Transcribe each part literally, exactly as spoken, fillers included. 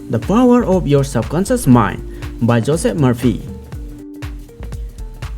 The Power of Your Subconscious Mind by Joseph Murphy.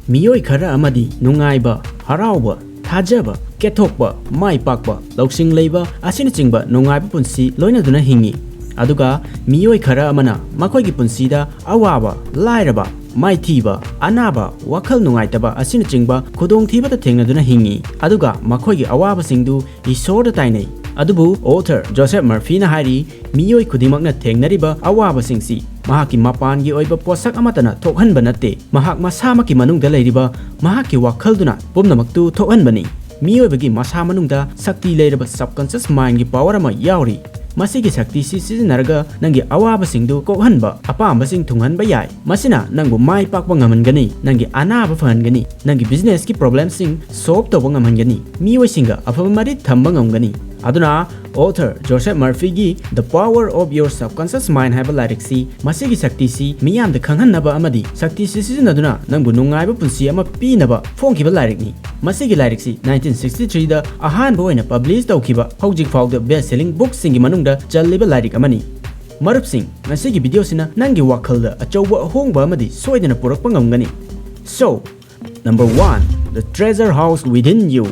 ꯃꯤꯑꯣꯏ ꯈꯔ ꯑꯃꯗꯤ ꯅꯨꯡꯉꯥꯏꯕ, ꯍꯔꯥꯎꯕ, ꯊꯥꯖꯕ, ꯀꯠꯊꯣꯛꯄ, ꯃꯥꯏ ꯄꯥꯛꯄ, ꯂꯧꯁꯤꯡ ꯂꯩꯕ ꯑꯁꯤꯅꯆꯤꯡꯕ ꯅꯨꯡꯉꯥꯏꯕ ꯄꯨꯟꯁꯤ ꯂꯣꯏꯅꯗꯨꯅ ꯍꯤꯡꯏ꯫ ꯑꯗꯨꯒ ꯃꯤꯑꯣꯏ ꯈꯔ ꯑꯃꯅ ꯃꯈꯣꯏꯒꯤ ꯄꯨꯟꯁꯤꯗ ꯑꯋꯥꯕ, ꯂꯥꯏꯔꯕ, ꯃꯥꯏꯊꯤꯕ, ꯑꯅꯥꯕ, ꯋꯥꯈꯜ ꯅꯨꯡꯉꯥꯏꯇꯕ ꯑꯁꯤꯅꯆꯤꯡꯕ ꯈꯨꯗꯣꯡꯊꯤꯕꯗ ꯊꯦꯡꯅꯗꯨꯅ ꯍꯤꯡꯏ꯫ ꯑꯗꯨꯒ ꯃꯈꯣꯏꯒꯤ ꯑꯋꯥꯕꯁꯤꯡꯗꯨ ꯏꯁꯣꯔꯗ ꯇꯥꯏꯅꯩ꯫ ꯑꯗꯨꯕꯨ author Joseph Murphyꯅ ꯍꯥꯏꯔꯤ, ꯃꯤꯑꯣꯏ ꯈꯨꯗꯤꯡꯃꯛꯅ ꯊꯦꯡꯅꯔꯤꯕ ꯑꯋꯥꯕꯁꯤꯡꯁꯤ ꯃꯍꯥꯛꯀꯤ ꯃꯄꯥꯟꯒꯤ ꯑꯣꯏꯕ ꯄꯣꯠꯁꯛ ꯑꯃꯠꯇꯅ ꯊꯣꯛꯍꯟꯕ ꯅꯠꯇꯦ, ꯃꯍꯥꯛ ꯃꯁꯥꯃꯛꯀꯤ ꯃꯅꯨꯡꯗ ꯂꯩꯔꯤꯕ ꯃꯍꯥꯛꯀꯤ ꯋꯥꯈꯜꯗꯨꯅ ꯄꯨꯝꯅꯃꯛꯇꯨ ꯊꯣꯛꯍꯟꯕꯅꯤ꯫ ꯃꯤꯑꯣꯏꯕꯒꯤ ꯃꯁꯥ ꯃꯅꯨꯡꯗ ꯁꯛꯇꯤ ꯂꯩꯔꯕ subconscious mindꯒꯤ power ꯑꯃ ꯌꯥꯎꯔꯤ꯫ ꯃꯁꯤꯒꯤ ꯁꯛꯇꯤꯁꯤ ꯁꯤꯖꯤꯟꯅꯔꯒ ꯅꯪꯒꯤ ꯑꯋꯥꯕꯁꯤꯡꯗꯨ ꯀꯣꯛꯍꯟꯕ, ꯑꯄꯥꯝꯕꯁꯤꯡ ꯊꯨꯡꯍꯟꯕ ꯌꯥꯏ꯫ ꯃꯁꯤꯅ ꯅꯪꯕꯨ ꯃꯥꯏ ꯄꯥꯛꯄ ꯉꯝꯍꯟꯒꯅꯤ, ꯅꯪꯒꯤ ꯑꯅꯥꯕ ꯐꯍꯟꯒꯅꯤ, ꯅꯪꯒꯤ businessꯀꯤ problemꯁꯤꯡ solve ꯇꯧꯕ ꯉꯝꯍꯟꯒꯅꯤ, ꯃꯤꯑꯣꯏꯁꯤꯡꯒ ꯑꯐꯕ ꯃꯔꯤ ꯊꯝꯕ ꯉꯝꯒꯅꯤ꯫ ꯑꯗꯨꯅ author Joseph Murphyꯒꯤ The Power of Your Subconscious Mind ꯍꯥꯏꯕ ꯂꯥꯏꯔꯤꯛꯁꯤ, ꯃꯁꯤꯒꯤ ꯁꯛꯇꯤꯁꯤ ꯃꯤꯌꯥꯝꯗ ꯈꯪꯍꯟꯅꯕ ꯑꯃꯗꯤ ꯁꯛꯇꯤꯁꯤ ꯁꯤꯖꯤꯟꯅꯗꯨꯅ ꯅꯪꯕꯨ ꯅꯨꯡꯉꯥꯏꯕ ꯄꯨꯟꯁꯤ ꯑꯃ ꯄꯤꯅꯕ ꯐꯣꯡꯈꯤꯕ ꯂꯥꯏꯔꯤꯛꯅꯤ꯫ ꯃꯁꯤꯒꯤ ꯂꯥꯏꯔꯤꯛꯁꯤ nineteen sixty threeꯗ ꯑꯍꯥꯟꯕ ꯑꯣꯏꯅ publish ꯇꯧꯈꯤꯕ, ꯍꯧꯖꯤꯛ ꯐꯥꯎꯗ best selling bookꯁꯤꯡꯒꯤ ꯃꯅꯨꯡꯗ ꯆꯜꯂꯤꯕ ꯂꯥꯏꯔꯤꯛ ꯑꯃꯅꯤ꯫ ꯃꯔꯨꯞꯁꯤꯡ, ꯉꯁꯤꯒꯤ videoꯁꯤꯅ ꯅꯪꯒꯤ ꯋꯥꯈꯜꯗ ꯑꯆꯧꯕ ꯑꯍꯣꯡꯕ ꯑꯃꯗꯤ ꯁꯣꯏꯗꯅ ꯄꯨꯔꯛꯄ ꯉꯝꯒꯅꯤ꯫ So, number one, the treasure house within you.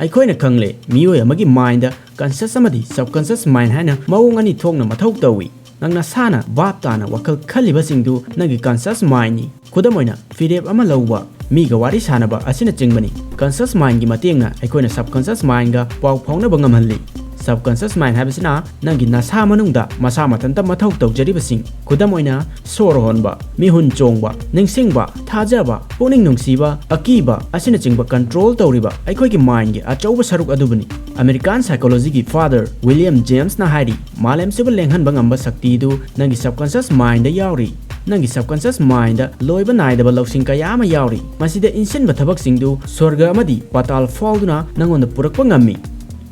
ꯑꯩꯈꯣꯏꯅ ꯈꯪꯂꯦ, ꯃꯤꯑꯣꯏ ꯑꯃꯒꯤ mindꯗ conscious ꯑꯃꯗꯤ subconscious mind ꯍꯥꯏꯅ ꯃꯑꯣꯡ ꯑꯅꯤ ꯊꯣꯛꯅ ꯃꯊꯧ ꯇꯧꯏ꯫ ꯅꯪ ꯅꯁꯥꯅ ꯚꯥꯞ ꯇꯥꯅ ꯋꯥꯈꯜ ꯈꯜꯂꯤꯕꯁꯤꯡꯗꯨ ꯅꯪꯒꯤ conscious mindꯅꯤ꯫ ꯈꯨꯗꯝ ꯑꯣꯏꯅ, ꯐꯤꯔꯦꯞ ꯑꯃ ꯂꯧꯕ, ꯃꯤꯒ ꯋꯥꯔꯤ ꯁꯥꯟꯅꯕ ꯑꯁꯤꯅꯆꯤꯡꯕꯅꯤ꯫ Conscious mindꯒꯤ ꯃꯇꯦꯡꯅ ꯑꯩꯈꯣꯏꯅ subconscious mindꯒ ꯄꯥꯎ ꯐꯥꯎꯅꯕ ꯉꯝꯍꯜꯂꯤ꯫ Subconscious mind ꯍꯥꯏꯕꯁꯤꯅ ꯅꯪꯒꯤ ꯅꯁꯥ ꯃꯅꯨꯡꯗ ꯃꯁꯥ ꯃꯊꯟꯇ ꯃꯊꯧ ꯇꯧꯖꯔꯤꯕꯁꯤꯡ, ꯈꯨꯗꯝ ꯑꯣꯏꯅ, ꯁꯣꯔ ꯍꯣꯟꯕ, ꯃꯤꯍꯨꯟ ꯆꯣꯡꯕ, ꯅꯤꯡꯁꯤꯡꯕ, ꯊꯥꯖꯕ, ꯄꯨꯛꯅꯤꯡ ꯅꯨꯡꯁꯤꯕ, ꯑꯀꯤꯕ ꯑꯁꯤꯅꯆꯤꯡꯕ control ꯇꯧꯔꯤꯕ ꯑꯩꯈꯣꯏꯒꯤ mindꯒꯤ ꯑꯆꯧꯕ ꯁꯔꯨꯛ ꯑꯗꯨꯕꯨꯅꯤ꯫ American psychologyꯒꯤ father William Jamesꯅ ꯍꯥꯏꯔꯤ, ꯃꯥꯂꯦꯝꯁꯤꯕꯨ ꯂꯦꯡꯍꯟꯕ ꯉꯝꯕ ꯁꯛꯇꯤꯗꯨ ꯅꯪꯒꯤ subconscious mindꯗ ꯌꯥꯎꯔꯤ꯫ ꯅꯪꯒꯤ subconscious mindꯗ ꯂꯣꯏꯕ ꯅꯥꯏꯗꯕ ꯂꯧꯁꯤꯡ ꯀꯌꯥ ꯑꯃ ꯌꯥꯎꯔꯤ꯫ ꯃꯁꯤꯗ ꯏꯟꯁꯤꯟꯕ ꯊꯕꯛꯁꯤꯡꯗꯨ ꯁ꯭ꯋꯔꯒ ꯑꯃꯗꯤ ꯄꯥꯇꯥꯜ ꯐꯥꯎꯗꯨꯅ ꯅꯪꯉꯣꯟꯗ ꯄꯨꯔꯛꯄ ꯉꯝꯃꯤ꯫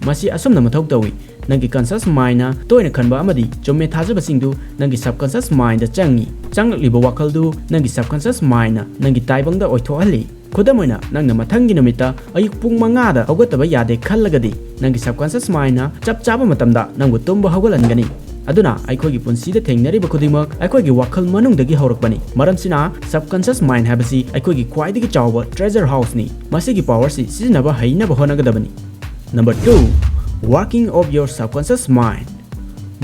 ꯃꯁꯤ ꯑꯁꯨꯝꯅ ꯃꯊꯧ ꯇꯧꯏ꯫ ꯅꯪꯒꯤ conscious mindꯅ ꯇꯣꯏꯅ ꯈꯟꯕ ꯑꯃꯗꯤ ꯆꯨꯝꯃꯦ ꯊꯥꯖꯕꯁꯤꯡꯗꯨ ꯅꯪꯒꯤ subconscious mindꯗ ꯆꯪꯏ꯫ ꯆꯪꯂꯛꯂꯤꯕ ꯋꯥꯈꯜꯗꯨ ꯅꯪꯒꯤ subconscious mindꯅ ꯅꯪꯒꯤ ꯇꯥꯏꯕꯪꯗ ꯑꯣꯏꯊꯣꯛꯍꯜꯂꯤ꯫ ꯈꯨꯗꯝ ꯑꯣꯏꯅ, ꯅꯪꯅ ꯃꯊꯪꯒꯤ ꯅꯨꯃꯤꯠꯇ ꯑꯌꯨꯛ ꯄꯨꯡ ꯃꯉꯥꯗ ꯍꯧꯒꯠꯇꯕ ꯌꯥꯗꯦ ꯈꯜꯂꯒꯗꯤ, ꯅꯪꯒꯤ subconscious mindꯅ ꯆꯞ ꯆꯥꯕ ꯃꯇꯝꯗ ꯅꯪꯕꯨ ꯇꯨꯝꯕ ꯍꯧꯒꯠꯍꯟꯒꯅꯤ꯫ ꯑꯗꯨꯅ ꯑꯩꯈꯣꯏꯒꯤ ꯄꯨꯟꯁꯤꯗ ꯊꯦꯡꯅꯔꯤꯕ ꯈꯨꯗꯤꯡꯃꯛ ꯑꯩꯈꯣꯏꯒꯤ ꯋꯥꯈꯜ ꯃꯅꯨꯡꯗꯒꯤ ꯍꯧꯔꯛꯄꯅꯤ꯫ ꯃꯔꯝꯁꯤꯅ subconscious mind ꯍꯥꯏꯕꯁꯤ ꯑꯩꯈꯣꯏꯒꯤ ꯈ꯭ꯋꯥꯏꯗꯒꯤ ꯆꯥꯎꯕ treasure houseꯅꯤ꯫ ꯃꯁꯤꯒꯤ powerꯁꯤ ꯁꯤꯖꯤꯟꯅꯕ ꯍꯩꯅꯕ ꯍꯣꯠꯅꯒꯗꯕꯅꯤ꯫ Number two, working of your subconscious mind꯫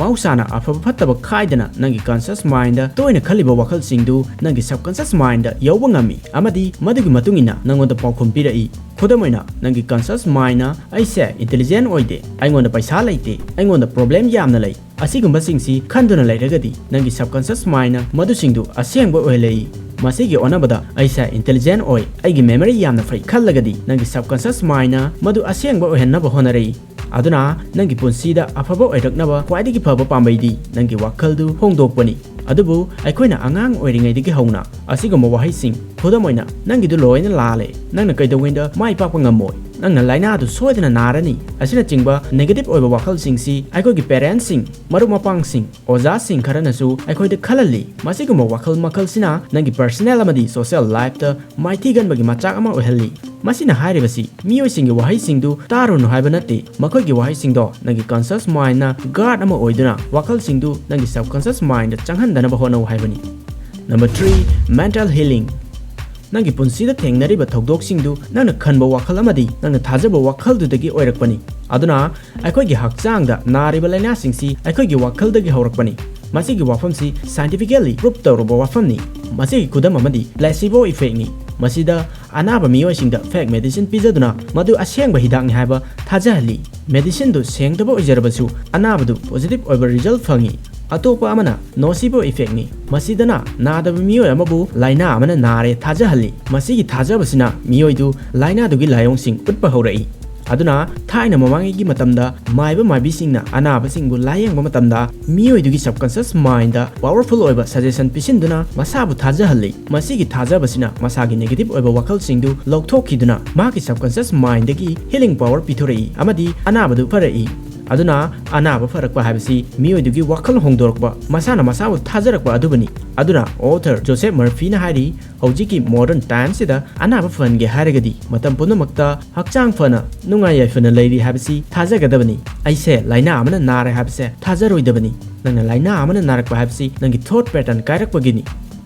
ꯃꯍꯧꯁꯥꯅ ꯑꯐꯕ ꯐꯠꯇꯕ ꯈꯥꯏꯗꯅ ꯅꯪꯒꯤ conscious mindꯗ ꯇꯣꯏꯅ ꯈꯜꯂꯤꯕ ꯋꯥꯈꯜꯁꯤꯡꯗꯨ ꯅꯪꯒꯤ subconscious mindꯗ ꯌꯧꯕ ꯉꯝꯃꯤ ꯑꯃꯗꯤ ꯃꯗꯨꯒꯤ ꯃꯇꯨꯡ ꯏꯟꯅ ꯅꯪꯉꯣꯟꯗ ꯄꯥꯎꯈꯨꯝ ꯄꯤꯔꯛꯏ꯫ ꯈꯨꯗꯝ ꯑꯣꯏꯅ, ꯅꯪꯒꯤ conscious mindꯅ "ꯑꯩꯁꯦ intelligent ꯑꯣꯏꯗꯦ, ꯑꯩꯉꯣꯟꯗ ꯄꯩꯁꯥ ꯂꯩꯇꯦ, ꯑꯩꯉꯣꯟꯗ problem ꯌꯥꯝꯅ ꯂꯩ", ꯑꯁꯤꯒꯨꯝꯕꯁꯤꯡꯁꯤ ꯈꯟꯗꯨꯅ ꯂꯩꯔꯒꯗꯤ ꯅꯪꯒꯤ subconscious mindꯅ ꯃꯗꯨꯁꯤꯡꯗꯨ ꯑꯁꯦꯡꯕ ꯑꯣꯏꯍꯜꯂꯛꯏ꯫ ꯃꯁꯤꯒꯤ ꯑꯣꯟꯅꯕꯗ "ꯑꯩꯁꯦ intelligent ꯑꯣꯏ, ꯑꯩꯒꯤ memory ꯌꯥꯝꯅ ꯐꯩ" ꯈꯜꯂꯒꯗꯤ ꯅꯪꯒꯤ subconscious mindꯅ ꯃꯗꯨ ꯑꯁꯦꯡꯕ ꯑꯣꯏꯍꯟꯅꯕ ꯍꯣꯠꯅꯔꯛꯏ꯫ ꯑꯗꯨꯅ ꯅꯪꯒꯤ ꯄꯨꯟꯁꯤꯗ ꯑꯐꯕ ꯑꯣꯏꯔꯛꯅꯕ ꯈ꯭ꯋꯥꯏꯗꯒꯤ ꯐꯕ ꯄꯥꯝꯕꯩꯗꯤ ꯅꯪꯒꯤ ꯋꯥꯈꯜꯗꯨ ꯍꯣꯡꯗꯣꯛꯄꯅꯤ꯫ ꯑꯗꯨꯕꯨ ꯑꯩꯈꯣꯏꯅ ꯑꯉꯥꯡ ꯑꯣꯏꯔꯤꯉꯩꯗꯒꯤ ꯍꯧꯅ ꯑꯁꯤꯒꯨꯝꯕ ꯋꯥꯍꯩꯁꯤꯡ, ꯈꯨꯗꯝ ꯑꯣꯏꯅ, "ꯅꯪꯒꯤꯗꯨ ꯂꯣꯏꯅ ꯂꯥꯜꯂꯦ, ꯅꯪꯅ ꯀꯩꯗꯧꯉꯩꯗ ꯃꯥꯏ ꯄꯥꯛꯄ ꯉꯝꯃꯣꯏ, ꯅꯪꯅ ꯂꯥꯏꯅꯥꯗꯨ ꯁꯣꯏꯗꯅ ꯅꯥꯔꯅꯤ" ꯑꯁꯤꯅꯆꯤꯡꯕ negative ꯑꯣꯏꯕ ꯋꯥꯈꯜꯁꯤꯡꯁꯤ ꯑꯩꯈꯣꯏꯒꯤ parentsꯁꯤꯡ, ꯃꯔꯨꯞ ꯃꯄꯥꯡꯁꯤꯡ, ꯑꯣꯖꯥꯁꯤꯡ ꯈꯔꯅꯁꯨ ꯑꯩꯈꯣꯏꯗ ꯈꯜꯍꯜꯂꯤ꯫ ꯃꯁꯤꯒꯨꯝꯕ ꯋꯥꯈꯜ ꯃꯈꯜꯁꯤꯅ ꯅꯪꯒꯤ personal ꯑꯃꯗꯤ social lifeꯇ ꯃꯥꯏꯊꯤꯒꯟꯕꯒꯤ ꯃꯆꯥꯛ ꯑꯃ ꯑꯣꯏꯍꯜꯂꯤ꯫ ꯃꯁꯤꯅ ꯍꯥꯏꯔꯤꯕꯁꯤ ꯃꯤꯑꯣꯏꯁꯤꯡꯒꯤ ꯋꯥꯍꯩꯁꯤꯡꯗꯨ ꯇꯥꯔꯨꯅꯨ ꯍꯥꯏꯕ ꯅꯠꯇꯦ꯫ ꯃꯈꯣꯏꯒꯤ ꯋꯥꯍꯩꯁꯤꯡꯗꯣ ꯅꯪꯒꯤ conscious mindꯅ guard ꯑꯃ ꯑꯣꯏꯗꯨꯅ ꯋꯥꯈꯜꯁꯤꯡꯗꯨ ꯅꯪꯒꯤ subconscious mindꯗ ꯆꯪꯍꯟꯗꯅꯕ ꯍꯣꯠꯅꯧ ꯍꯥꯏꯕꯅꯤ꯫ Number three, mental healing꯫ ꯅꯪꯒꯤ ꯄꯨꯟꯁꯤꯗ ꯊꯦꯡꯅꯔꯤꯕ ꯊꯧꯗꯣꯛꯁꯤꯡꯗꯨ ꯅꯪꯅ ꯈꯟꯕ ꯋꯥꯈꯜ ꯑꯃꯗꯤ ꯅꯪꯅ ꯊꯥꯖꯕ ꯋꯥꯈꯜꯗꯨꯗꯒꯤ ꯑꯣꯏꯔꯛꯄꯅꯤ꯫ ꯑꯗꯨꯅ ꯑꯩꯈꯣꯏꯒꯤ ꯍꯛꯆꯥꯡꯗ ꯅꯥꯔꯤꯕ ꯂꯥꯏꯅꯥꯁꯤꯡꯁꯤ ꯑꯩꯈꯣꯏꯒꯤ ꯋꯥꯈꯜꯗꯒꯤ ꯍꯧꯔꯛꯄꯅꯤ꯫ ꯃꯁꯤꯒꯤ ꯋꯥꯐꯝꯁꯤ scientifically prove ꯇꯧꯔꯕ ꯋꯥꯐꯝꯅꯤ꯫ ꯃꯁꯤꯒꯤ ꯈꯨꯗꯝ ꯑꯃꯗꯤ placebo effectꯅꯤ꯫ ꯃꯁꯤꯗ ꯑꯅꯥꯕ ꯃꯤꯑꯣꯏꯁꯤꯡꯗ fake medicine ꯄꯤꯖꯗꯨꯅ ꯃꯗꯨ ꯑꯁꯦꯡꯕ ꯍꯤꯗꯥꯛꯅꯤ ꯍꯥꯏꯕ ꯊꯥꯖꯍꯜꯂꯤ꯫ Medicineꯗꯨ ꯁꯦꯡꯗꯕ ꯑꯣꯏꯖꯔꯕꯁꯨ ꯑꯅꯥꯕꯗꯨ positive ꯑꯣꯏꯕ result ꯐꯪꯏ꯫ ꯑꯇꯣꯞꯄ ꯑꯃꯅ nocebo effectꯅꯤ꯫ ꯃꯁꯤꯗꯅ ꯅꯥꯗꯕ ꯃꯤꯑꯣꯏ ꯑꯃꯕꯨ ꯂꯥꯏꯅꯥ ꯑꯃꯅ ꯅꯥꯔꯦ ꯊꯥꯖꯍꯜꯂꯤ꯫ ꯃꯁꯤꯒꯤ ꯊꯥꯖꯕꯁꯤꯅ ꯃꯤꯑꯣꯏꯗꯨ ꯂꯥꯏꯅꯥꯗꯨꯒꯤ ꯂꯥꯏꯑꯣꯡꯁꯤꯡ ꯎꯠꯄ ꯍꯧꯔꯛꯏ꯫ ꯑꯗꯨꯅ ꯊꯥꯏꯅ ꯃꯃꯥꯡꯉꯩꯒꯤ ꯃꯇꯝꯗ ꯃꯥꯏꯕ ꯃꯥꯏꯕꯤꯁꯤꯡꯅ ꯑꯅꯥꯕꯁꯤꯡꯕꯨ ꯂꯥꯌꯦꯡꯕ ꯃꯇꯝꯗ ꯃꯤꯑꯣꯏꯗꯨꯒꯤ subconscious mindꯗ powerful ꯑꯣꯏꯕ suggestion ꯄꯤꯁꯤꯟꯗꯨꯅ ꯃꯁꯥꯕꯨ ꯊꯥꯖꯍꯜꯂꯤ꯫ ꯃꯁꯤꯒꯤ ꯊꯥꯖꯕꯁꯤꯅ ꯃꯁꯥꯒꯤ negative ꯑꯣꯏꯕ ꯋꯥꯈꯜꯁꯤꯡꯗꯨ ꯂꯧꯊꯣꯛꯈꯤꯗꯨꯅ ꯃꯍꯥꯛꯀꯤ subconscious mindꯗꯒꯤ healing power ꯄꯤꯊꯣꯔꯛꯏ ꯑꯃꯗꯤ ꯑꯅꯥꯕꯗꯨ ꯐꯔꯛꯏ꯫ ꯑꯗꯨꯅ ꯑꯅꯥꯕ ꯐꯔꯛꯄ ꯍꯥꯏꯕꯁꯤ ꯃꯤꯑꯣꯏꯗꯨꯒꯤ ꯋꯥꯈꯜ ꯍꯣꯡꯗꯣꯔꯛꯄ, ꯃꯁꯥꯅ ꯃꯁꯥꯕꯨ ꯊꯥꯖꯔꯛꯄ ꯑꯗꯨꯕꯨꯅꯤ꯫ ꯑꯗꯨꯅ author Joseph Murphyꯅ ꯍꯥꯏꯔꯤ, ꯍꯧꯖꯤꯛꯀꯤ modern timeꯁꯤꯗ ꯑꯅꯥꯕ ꯐꯍꯟꯒꯦ ꯍꯥꯏꯔꯒꯗꯤ ꯃꯇꯝ ꯄꯨꯝꯅꯃꯛꯇ ꯍꯛꯆꯥꯡ ꯐꯅ, ꯅꯨꯡꯉꯥꯏ ꯌꯥꯏꯐꯅ ꯂꯩꯔꯤ ꯍꯥꯏꯕꯁꯤ ꯊꯥꯖꯒꯗꯕꯅꯤ꯫ ꯑꯩꯁꯦ ꯂꯥꯏꯅꯥ ꯑꯃꯅ ꯅꯥꯔꯦ ꯍꯥꯏꯕꯁꯦ ꯊꯥꯖꯔꯣꯏꯗꯕꯅꯤ꯫ ꯅꯪꯅ ꯂꯥꯏꯅꯥ ꯑꯃꯅ ꯅꯥꯔꯛꯄ ꯍꯥꯏꯕꯁꯤ ꯅꯪꯒꯤ thought pattern ꯀꯥꯏꯔꯛꯄꯒꯤꯅꯤ꯫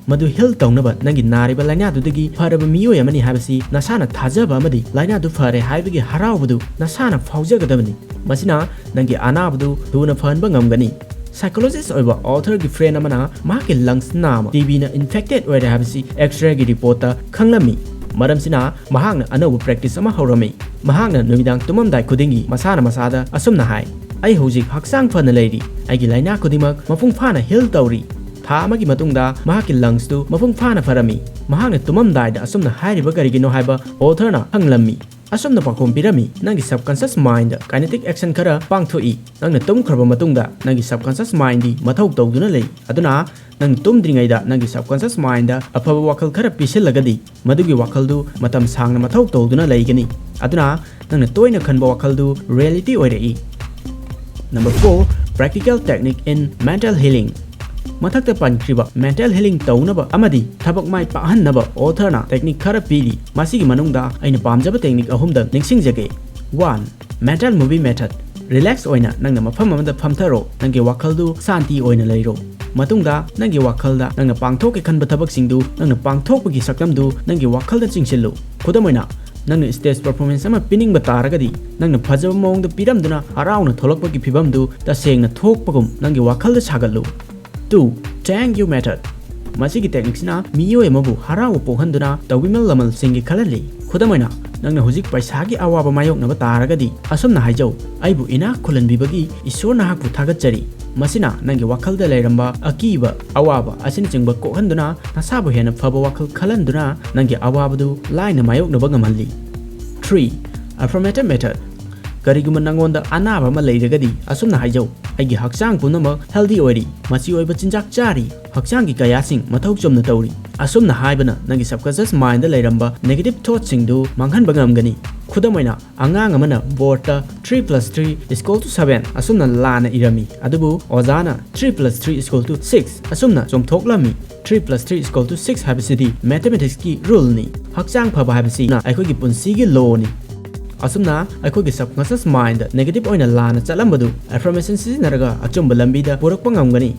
ꯃꯗꯨ heal ꯇꯧꯅꯕ ꯅꯪꯒꯤ ꯅꯥꯔꯤꯕ ꯂꯥꯏꯅꯥꯗꯨꯗꯒꯤ ꯐꯔꯕ ꯃꯤꯑꯣꯏ ꯑꯃꯅꯤ ꯍꯥꯏꯕꯁꯤ ꯅꯁꯥꯅ ꯊꯥꯖꯕ ꯑꯃꯗꯤ ꯂꯥꯏꯅꯥꯗꯨ ꯐꯔꯦ ꯍꯥꯏꯕꯒꯤ ꯍꯔꯥꯎꯕꯗꯨ ꯅꯁꯥꯅ ꯐꯥꯎꯖꯒꯗꯕꯅꯤ꯫ ꯃꯁꯤꯅ ꯅꯪꯒꯤ ꯑꯅꯥꯕꯗꯨ ꯊꯨꯅ ꯐꯍꯟꯕ ꯉꯝꯒꯅꯤ꯫ Psychologist ꯑꯣꯏꯕ authorꯒꯤ friend ꯑꯃꯅ ꯃꯍꯥꯛꯀꯤ lungs ꯅꯥꯝꯃ TBꯅ infected ꯑꯣꯏꯔꯦ ꯍꯥꯏꯕꯁꯤ X-rayꯒꯤ reportꯇ ꯈꯪꯂꯝꯃꯤ꯫ ꯃꯔꯝꯁꯤꯅ ꯃꯍꯥꯛꯅ ꯑꯅꯧꯕ practice ꯑꯃ ꯍꯧꯔꯝꯃꯤ꯫ ꯃꯍꯥꯛꯅ ꯅꯨꯃꯤꯗꯥꯡ ꯇꯨꯝꯃꯝꯗꯥꯏ ꯈꯨꯗꯤꯡꯒꯤ ꯃꯁꯥꯅ ꯃꯁꯥꯗ ꯑꯁꯨꯝꯅ ꯍꯥꯏ, "ꯑꯩ ꯍꯧꯖꯤꯛ ꯍꯛꯆꯥꯡ ꯐꯅ ꯂꯩꯔꯤ꯫ ꯑꯩꯒꯤ ꯂꯥꯏꯅꯥ ꯈꯨꯗꯤꯡꯃꯛ ꯃꯄꯨꯡ ꯐꯥꯅ heal ꯇꯧꯔꯤ꯫ ꯊꯥ ꯑꯃꯒꯤ ꯃꯇꯨꯡꯗ ꯃꯍꯥꯛꯀꯤ lungsꯇꯨ ꯃꯄꯨꯡ ꯐꯥꯅ ꯐꯔꯝꯃꯤ꯫" ꯃꯍꯥꯛꯅ ꯇꯨꯝꯃꯝꯗꯥꯏꯗ ꯑꯁꯨꯝꯅ ꯍꯥꯏꯔꯤꯕ ꯀꯔꯤꯒꯤꯅꯣ ꯍꯥꯏꯕ authorꯅ ꯍꯪꯂꯝꯃꯤ꯫ ꯑꯁꯨꯝꯅ ꯄꯥꯎꯈꯨꯝ ꯄꯤꯔꯝꯃꯤ, "ꯅꯪꯒꯤ subconscious mindꯗ kinetic action ꯈꯔ ꯄꯥꯡꯊꯣꯛꯏ꯫ ꯅꯪꯅ ꯇꯨꯝꯈ꯭ꯔꯕ ꯃꯇꯨꯡꯗ ꯅꯪꯒꯤ subconscious mindꯗꯤ ꯃꯊꯧ ꯇꯧꯗꯨꯅ ꯂꯩ꯫ ꯑꯗꯨꯅ ꯅꯪ ꯇꯨꯝꯗ꯭ꯔꯤꯉꯩꯗ ꯅꯪꯒꯤ subconscious mindꯗ ꯑꯐꯕ ꯋꯥꯈꯜ ꯈꯔ ꯄꯤꯁꯤꯜꯂꯒꯗꯤ ꯃꯗꯨꯒꯤ ꯋꯥꯈꯜꯗꯨ ꯃꯇꯝ ꯁꯥꯡꯅ ꯃꯊꯧ ꯇꯧꯗꯨꯅ ꯂꯩꯒꯅꯤ꯫ ꯑꯗꯨꯅ ꯅꯪꯅ ꯇꯣꯏꯅ ꯈꯟꯕ ꯋꯥꯈꯜꯗꯨ reality ꯑꯣꯏꯔꯛꯏ꯫ Number four, practical technique in mental healing꯫ ꯃꯊꯛꯇ ꯄꯟꯈ꯭ꯔꯤꯕ mental healing ꯇꯧꯅꯕ ꯑꯃꯗꯤ ꯊꯕꯛ ꯃꯥꯏ ꯄꯥꯛꯍꯟꯅꯕ authorꯅ technique ꯈꯔ ꯄꯤꯔꯤ꯫ ꯃꯁꯤꯒꯤ ꯃꯅꯨꯡꯗ ꯑꯩꯅ ꯄꯥꯝꯖꯕ technique ꯑꯍꯨꯝꯗꯪ ꯅꯤꯡꯁꯤꯡꯖꯒꯦ꯫ One, mental movie method꯫ Relax ꯑꯣꯏꯅ ꯅꯪꯅ ꯃꯐꯝ ꯑꯃꯗ ꯐꯝꯊꯔꯣ, ꯅꯪꯒꯤ ꯋꯥꯈꯜꯗꯨ ꯁꯥꯟꯇꯤ ꯑꯣꯏꯅ ꯂꯩꯔꯣ꯫ ꯃꯇꯨꯡꯗ ꯅꯪꯒꯤ ꯋꯥꯈꯜꯗ ꯅꯪꯅ ꯄꯥꯡꯊꯣꯛꯀꯦ ꯈꯟꯕ ꯊꯕꯛꯁꯤꯡꯗꯨ ꯅꯪꯅ ꯄꯥꯡꯊꯣꯛꯄꯒꯤ ꯁꯛꯇꯝꯗꯨ ꯅꯪꯒꯤ ꯋꯥꯈꯜꯗ ꯆꯤꯡꯁꯤꯜꯂꯨ꯫ ꯈꯨꯗꯝ ꯑꯣꯏꯅ, ꯅꯪꯅ stage performance ꯑꯃ ꯄꯤꯅꯤꯡꯕ ꯇꯥꯔꯒꯗꯤ, ꯅꯪꯅ ꯐꯖꯕ ꯃꯑꯣꯡꯗ ꯄꯤꯔꯝꯗꯨꯅ ꯍꯔꯥꯎꯅ ꯊꯣꯛꯂꯛꯄꯒꯤ ꯐꯤꯕꯝꯗꯨ ꯇꯁꯦꯡꯅ ꯊꯣꯛꯄꯒꯨꯝ ꯅꯪꯒꯤ ꯋꯥꯈꯜꯗ ꯁꯥꯒꯠꯂꯨ꯫ Two, thank you method꯫ ꯃꯁꯤꯒꯤ techniqueꯁꯤꯅ ꯃꯤꯑꯣꯏ ꯑꯃꯕꯨ ꯍꯔꯥꯎꯕ ꯄꯣꯛꯍꯟꯗꯨꯅ ꯇꯧꯕꯤꯃꯜ ꯂꯃꯜꯁꯤꯡꯒꯤ ꯈꯜꯍꯜꯂꯤ꯫ ꯈꯨꯗꯝ ꯑꯣꯏꯅ, ꯅꯪꯅ ꯍꯧꯖꯤꯛ ꯄꯩꯁꯥꯒꯤ ꯑꯋꯥꯕ ꯃꯥꯌꯣꯛꯅꯕ ꯇꯥꯔꯒꯗꯤ, ꯑꯁꯨꯝꯅ ꯍꯥꯏꯖꯧ, "ꯑꯩꯕꯨ ꯏꯅꯥꯛ ꯈꯨꯜꯍꯟꯕꯤꯕꯒꯤ ꯏꯁꯣꯔ ꯅꯍꯥꯛꯄꯨ ꯊꯥꯒꯠꯆꯔꯤ꯫" ꯃꯁꯤꯅ ꯅꯪꯒꯤ ꯋꯥꯈꯜꯗ ꯂꯩꯔꯝꯕ ꯑꯀꯤꯕ, ꯑꯋꯥꯕ ꯑꯁꯤꯅꯆꯤꯡꯕ ꯀꯣꯛꯍꯟꯗꯨꯅ ꯅꯁꯥꯕꯨ ꯍꯦꯟꯅ ꯐꯕ ꯋꯥꯈꯜ ꯈꯜꯍꯟꯗꯨꯅ ꯅꯪꯒꯤ ꯑꯋꯥꯕꯗꯨ ꯂꯥꯏꯅ ꯃꯥꯌꯣꯛꯅꯕ ꯉꯝꯍꯜꯂꯤ꯫ Three, affirmative method꯫ ꯀꯔꯤꯒꯨꯝꯕ ꯅꯪꯉꯣꯟꯗ ꯑꯅꯥꯕ ꯑꯃ ꯂꯩꯔꯒꯗꯤ ꯑꯁꯨꯝꯅ ꯍꯥꯏꯖꯧ, "ꯑꯩꯒꯤ ꯍꯛꯆꯥꯡ ꯄꯨꯝꯅꯃꯛ healthy ꯑꯣꯏꯔꯤ, ꯃꯆꯤ ꯑꯣꯏꯕ ꯆꯤꯟꯖꯥꯛ ꯆꯥꯔꯤ, ꯍꯛꯆꯥꯡꯒꯤ ꯀꯌꯥꯁꯤꯡ ꯃꯊꯧ ꯆꯨꯝꯅ ꯇꯧꯔꯤ"꯫ ꯑꯁꯨꯝꯅ ꯍꯥꯏꯕꯅ ꯅꯪꯒꯤ subconscious mindꯗ ꯂꯩꯔꯝꯕ negative thoughtꯁꯤꯡꯗꯨ ꯃꯥꯡꯍꯟꯕ ꯉꯝꯒꯅꯤ꯫ ꯈꯨꯗꯝ ꯑꯣꯏꯅ, ꯑꯉꯥꯡ ꯑꯃꯅ boardꯇ "three plus three is equal to seven" ꯑꯁꯨꯝꯅ ꯂꯥꯟꯅ ꯏꯔꯝꯃꯤ, ꯑꯗꯨꯕꯨ ꯑꯣꯖꯥꯅ "three plus three is equal to six" ꯑꯁꯨꯝꯅ ꯆꯨꯝꯊꯣꯛꯂꯝꯃꯤ꯫ "Three plus three is equal to six" ꯍꯥꯏꯕꯁꯤꯗꯤ mathematicsꯀꯤ ruleꯅꯤ꯫ ꯍꯛꯆꯥꯡ ꯐꯕ ꯍꯥꯏꯕꯁꯤꯅ ꯑꯩꯈꯣꯏꯒꯤ ꯄꯨꯟꯁꯤꯒꯤ lawꯅꯤ꯫ ꯑꯁꯨꯝꯅ ꯑꯩꯈꯣꯏꯒꯤ subconscious mindꯗ negative ꯑꯣꯏꯅ ꯂꯥꯟꯅ ꯆꯠꯂꯝꯕꯗꯨ affirmation ꯁꯤꯖꯤꯟꯅꯔꯒ ꯑꯆꯨꯝꯕ ꯂꯝꯕꯤꯗ ꯄꯨꯔꯛꯄ ꯉꯝꯒꯅꯤ꯫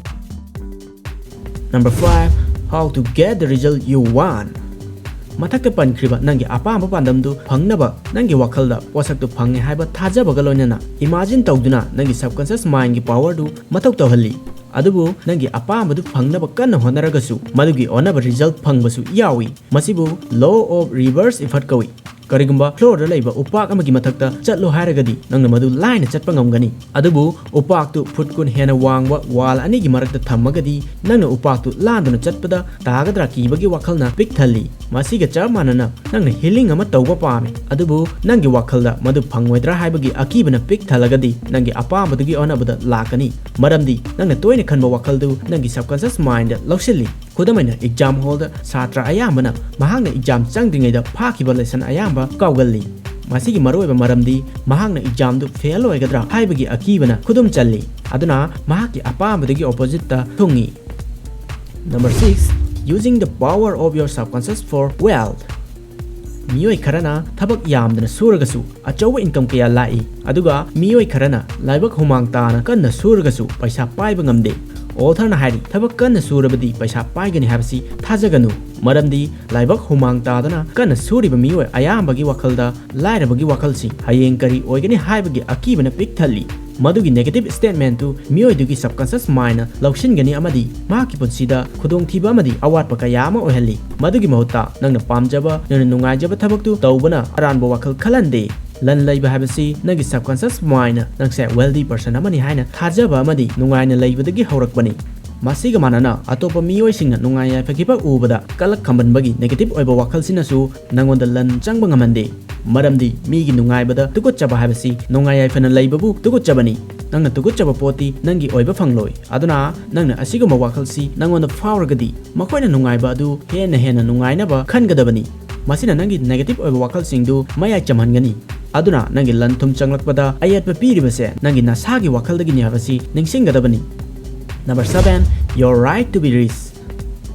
Number five, how to get the result you want. ꯃꯊꯛꯇ ꯄꯟꯈ꯭ꯔꯤꯕ ꯅꯪꯒꯤ ꯑꯄꯥꯝꯕ ꯄꯥꯟꯗꯝꯗꯨ ꯐꯪꯅꯕ ꯅꯪꯒꯤ ꯋꯥꯈꯜꯗ ꯄꯣꯠꯁꯛꯇꯨ ꯐꯪꯉꯦ ꯍꯥꯏꯕ ꯊꯥꯖꯕꯒ ꯂꯣꯏꯅꯅ imagine ꯇꯧꯗꯨꯅ ꯅꯪꯒꯤ subconscious mindꯒꯤ powerꯗꯨ ꯃꯊꯧ ꯇꯧꯍꯜꯂꯤ꯫ ꯑꯗꯨꯕꯨ ꯅꯪꯒꯤ ꯑꯄꯥꯝꯕꯗꯨ ꯐꯪꯅꯕ ꯀꯟꯅ ꯍꯣꯠꯅꯔꯒꯁꯨ ꯃꯗꯨꯒꯤ ꯑꯣꯟꯅꯕ result ꯐꯪꯕꯁꯨ ꯌꯥꯎꯏ꯫ ꯃꯁꯤꯕꯨ law of reverse effect ꯀꯧꯏ꯫ ꯀꯔꯤꯒꯨꯝꯕ floorꯗ ꯂꯩꯕ ꯎꯄꯥꯛ ꯑꯃꯒꯤ ꯃꯊꯛꯇ ꯆꯠꯂꯣ ꯍꯥꯏꯔꯒꯗꯤ ꯅꯪꯅ ꯃꯗꯨ ꯂꯥꯏꯅ ꯆꯠꯄ ꯉꯝꯒꯅꯤ꯫ ꯑꯗꯨꯕꯨ ꯎꯄꯥꯛꯇꯨ ꯐꯨꯠ ꯀꯨꯟ ꯍꯦꯟꯅ ꯋꯥꯡꯕ wall ꯑꯅꯤꯒꯤ ꯃꯔꯛꯇ ꯊꯝꯃꯒꯗꯤ ꯅꯪꯅ ꯎꯄꯥꯛꯇꯨ ꯂꯥꯟꯗꯨꯅ ꯆꯠꯄꯗ ꯇꯥꯒꯗ꯭ꯔꯥ ꯀꯤꯕꯒꯤ ꯋꯥꯈꯜꯅ ꯄꯤꯛ ꯊꯜꯂꯤ꯫ ꯃꯁꯤꯒ ꯆꯞ ꯃꯥꯟꯅꯅ ꯅꯪꯅ healing ꯑꯃ ꯇꯧꯕ ꯄꯥꯝꯃꯤ, ꯑꯗꯨꯕꯨ ꯅꯪꯒꯤ ꯋꯥꯈꯜꯗ ꯃꯗꯨ ꯐꯪꯉꯣꯏꯗ꯭ꯔꯥ ꯍꯥꯏꯕꯒꯤ ꯑꯀꯤꯕꯅ ꯄꯤꯛ ꯊꯜꯂꯒꯗꯤ ꯅꯪꯒꯤ ꯑꯄꯥꯝꯕꯗꯨꯒꯤ ꯑꯣꯟꯅꯕꯗ ꯂꯥꯛꯀꯅꯤ꯫ ꯃꯔꯝꯗꯤ ꯅꯪꯅ ꯇꯣꯏꯅ ꯈꯟꯕ ꯋꯥꯈꯜꯗꯨ ꯅꯪꯒꯤ subconscious mindꯗ ꯂꯧꯁꯤꯜꯂꯤ꯫ ꯈꯨꯗꯝ ꯑꯣꯏꯅ, exam hallꯗ ꯁꯥꯇ꯭ꯔ ꯑꯌꯥꯝꯕꯅ ꯃꯍꯥꯛꯅ exam ꯆꯪꯗ꯭ꯔꯤꯉꯩꯗ ꯐꯥꯈꯤꯕ lesson ꯑꯌꯥꯝꯕ ꯀꯥꯎꯒꯜꯂꯤ꯫ ꯃꯁꯤꯒꯤ ꯃꯔꯨꯑꯣꯏꯕ ꯃꯔꯝꯗꯤ ꯃꯍꯥꯛꯅ examꯗꯨ fail ꯑꯣꯏꯒꯗ꯭ꯔꯥ ꯍꯥꯏꯕꯒꯤ ꯑꯀꯤꯕꯅ ꯈꯨꯗꯨꯝ ꯆꯜꯂꯤ, ꯑꯗꯨꯅ ꯃꯍꯥꯛꯀꯤ ꯑꯄꯥꯝꯕꯗꯨꯒꯤ oppositeꯇ ꯊꯨꯡꯏ꯫ Number six, using the power of your subconscious for wealth. ꯃꯤꯑꯣꯏ ꯈꯔꯅ ꯊꯕꯛ ꯌꯥꯝꯗꯅ ꯁꯨꯔꯒꯁꯨ ꯑꯆꯧꯕ income ꯀꯌꯥ ꯂꯥꯛꯏ, ꯑꯗꯨꯒ ꯃꯤꯑꯣꯏ ꯈꯔꯅ ꯂꯥꯏꯕꯛ ꯍꯨꯃꯥꯡ ꯇꯥꯅ ꯀꯟꯅ ꯁꯨꯔꯒꯁꯨ ꯄꯩꯁꯥ ꯄꯥꯏꯕ ꯉꯝꯗꯦ꯫ Authorꯅ ꯍꯥꯏꯔꯤ, "ꯊꯕꯛ ꯀꯟꯅ ꯁꯨꯔꯕꯗꯤ ꯄꯩꯁꯥ ꯄꯥꯏꯒꯅꯤ ꯍꯥꯏꯕꯁꯤ ꯊꯥꯖꯒꯅꯨ, ꯃꯔꯝꯗꯤ ꯂꯥꯏꯕꯛ ꯍꯨꯃꯥꯡ ꯇꯥꯗꯅ ꯀꯟꯅ ꯁꯨꯔꯤꯕ ꯃꯤꯑꯣꯏ ꯑꯌꯥꯝꯕꯒꯤ ꯋꯥꯈꯜꯗ ꯂꯥꯏꯔꯕꯒꯤ ꯋꯥꯈꯜꯁꯤꯡ, ꯍꯌꯦꯡ ꯀꯔꯤ ꯑꯣꯏꯒꯅꯤ ꯍꯥꯏꯕꯒꯤ ꯑꯀꯤꯕꯅ ꯄꯤꯛ ꯊꯜꯂꯤ꯫ ꯃꯗꯨꯒꯤ negative statementꯇꯨ ꯃꯤꯑꯣꯏꯗꯨꯒꯤ subconscious mindꯅ ꯂꯧꯁꯤꯟꯒꯅꯤ ꯑꯃꯗꯤ ꯃꯍꯥꯛꯀꯤ ꯄꯨꯟꯁꯤꯗ ꯈꯨꯗꯣꯡꯊꯤꯕ ꯑꯃꯗꯤ ꯑꯋꯥꯠꯄ ꯀꯌꯥ ꯑꯃ ꯑꯣꯏꯍꯜꯂꯤ꯫ ꯃꯗꯨꯒꯤ ꯃꯍꯨꯠꯇ ꯅꯪꯅ ꯄꯥꯝꯖꯕ, ꯅꯪꯅ ꯅꯨꯡꯉꯥꯏꯖꯕ ꯊꯕꯛꯇꯨ ꯇꯧꯕꯅ ꯑꯔꯥꯟꯕ ꯋꯥꯈꯜ ꯈꯜꯍꯟꯗꯦ꯫ ꯂꯟ ꯂꯩꯕ ꯍꯥꯏꯕꯁꯤ ꯅꯪꯒꯤ subconscious mindꯅ ꯅꯪꯁꯦ wealthy person ꯑꯃꯅꯤ ꯍꯥꯏꯅ ꯊꯥꯖꯕ ꯑꯃꯗꯤ ꯅꯨꯡꯉꯥꯏꯅ ꯂꯩꯕꯗꯒꯤ ꯍꯧꯔꯛꯄꯅꯤ꯫ ꯃꯁꯤꯒ ꯃꯥꯟꯅꯅ, ꯑꯇꯣꯞꯄ ꯃꯤꯑꯣꯏꯁꯤꯡꯅ ꯅꯨꯡꯉꯥꯏ ꯌꯥꯏꯐꯈꯤꯕ ꯎꯕꯗ ꯀꯂꯛ ꯈꯝꯕꯟꯕꯒꯤ negative ꯑꯣꯏꯕ ꯋꯥꯈꯜꯁꯤꯅꯁꯨ ꯅꯪꯉꯣꯟꯗ ꯂꯟ ꯆꯪꯕ ꯉꯝꯍꯟꯗꯦ꯫ ꯃꯔꯝꯗꯤ ꯃꯤꯒꯤ ꯅꯨꯡꯉꯥꯏꯕꯗ ꯇꯨꯀꯠꯆꯕ ꯍꯥꯏꯕꯁꯤ ꯅꯨꯡꯉꯥꯏ ꯌꯥꯏꯐꯅ ꯂꯩꯕꯕꯨ ꯇꯨꯀꯠꯆꯕꯅꯤ꯫ ꯅꯪꯅ ꯇꯨꯀꯠꯆꯕ ꯄꯣꯠꯇꯤ ꯅꯪꯒꯤ ꯑꯣꯏꯕ ꯐꯪꯂꯣꯏ꯫ ꯑꯗꯨꯅ ꯅꯪꯅ ꯑꯁꯤꯒꯨꯝꯕ ꯋꯥꯈꯜꯁꯤ ꯅꯪꯉꯣꯟꯗ ꯐꯥꯎꯔꯒꯗꯤ, ꯃꯈꯣꯏꯅ ꯅꯨꯡꯉꯥꯏꯕ ꯑꯗꯨ ꯍꯦꯟꯅ ꯍꯦꯟꯅ ꯅꯨꯡꯉꯥꯏꯅꯕ ꯈꯟꯒꯗꯕꯅꯤ꯫ ꯃꯁꯤꯅ ꯅꯪꯒꯤ negative ꯑꯣꯏꯕ ꯋꯥꯈꯜꯁꯤꯡꯗꯨ ꯃꯌꯥꯏ ꯆꯝꯍꯟꯒꯅꯤ꯫ ꯑꯗꯨꯅ ꯅꯪꯒꯤ ꯂꯟ ꯊꯨꯝ ꯆꯪꯂꯛꯄꯗ ꯑꯌꯦꯠꯄ ꯄꯤꯔꯤꯕꯁꯦ ꯅꯪꯒꯤ ꯅꯁꯥꯒꯤ ꯋꯥꯈꯜꯗꯒꯤꯅꯤ ꯍꯥꯏꯕꯁꯤ ꯅꯤꯡꯁꯤꯡꯒꯗꯕꯅꯤ꯫ Number seven, your right to be rich.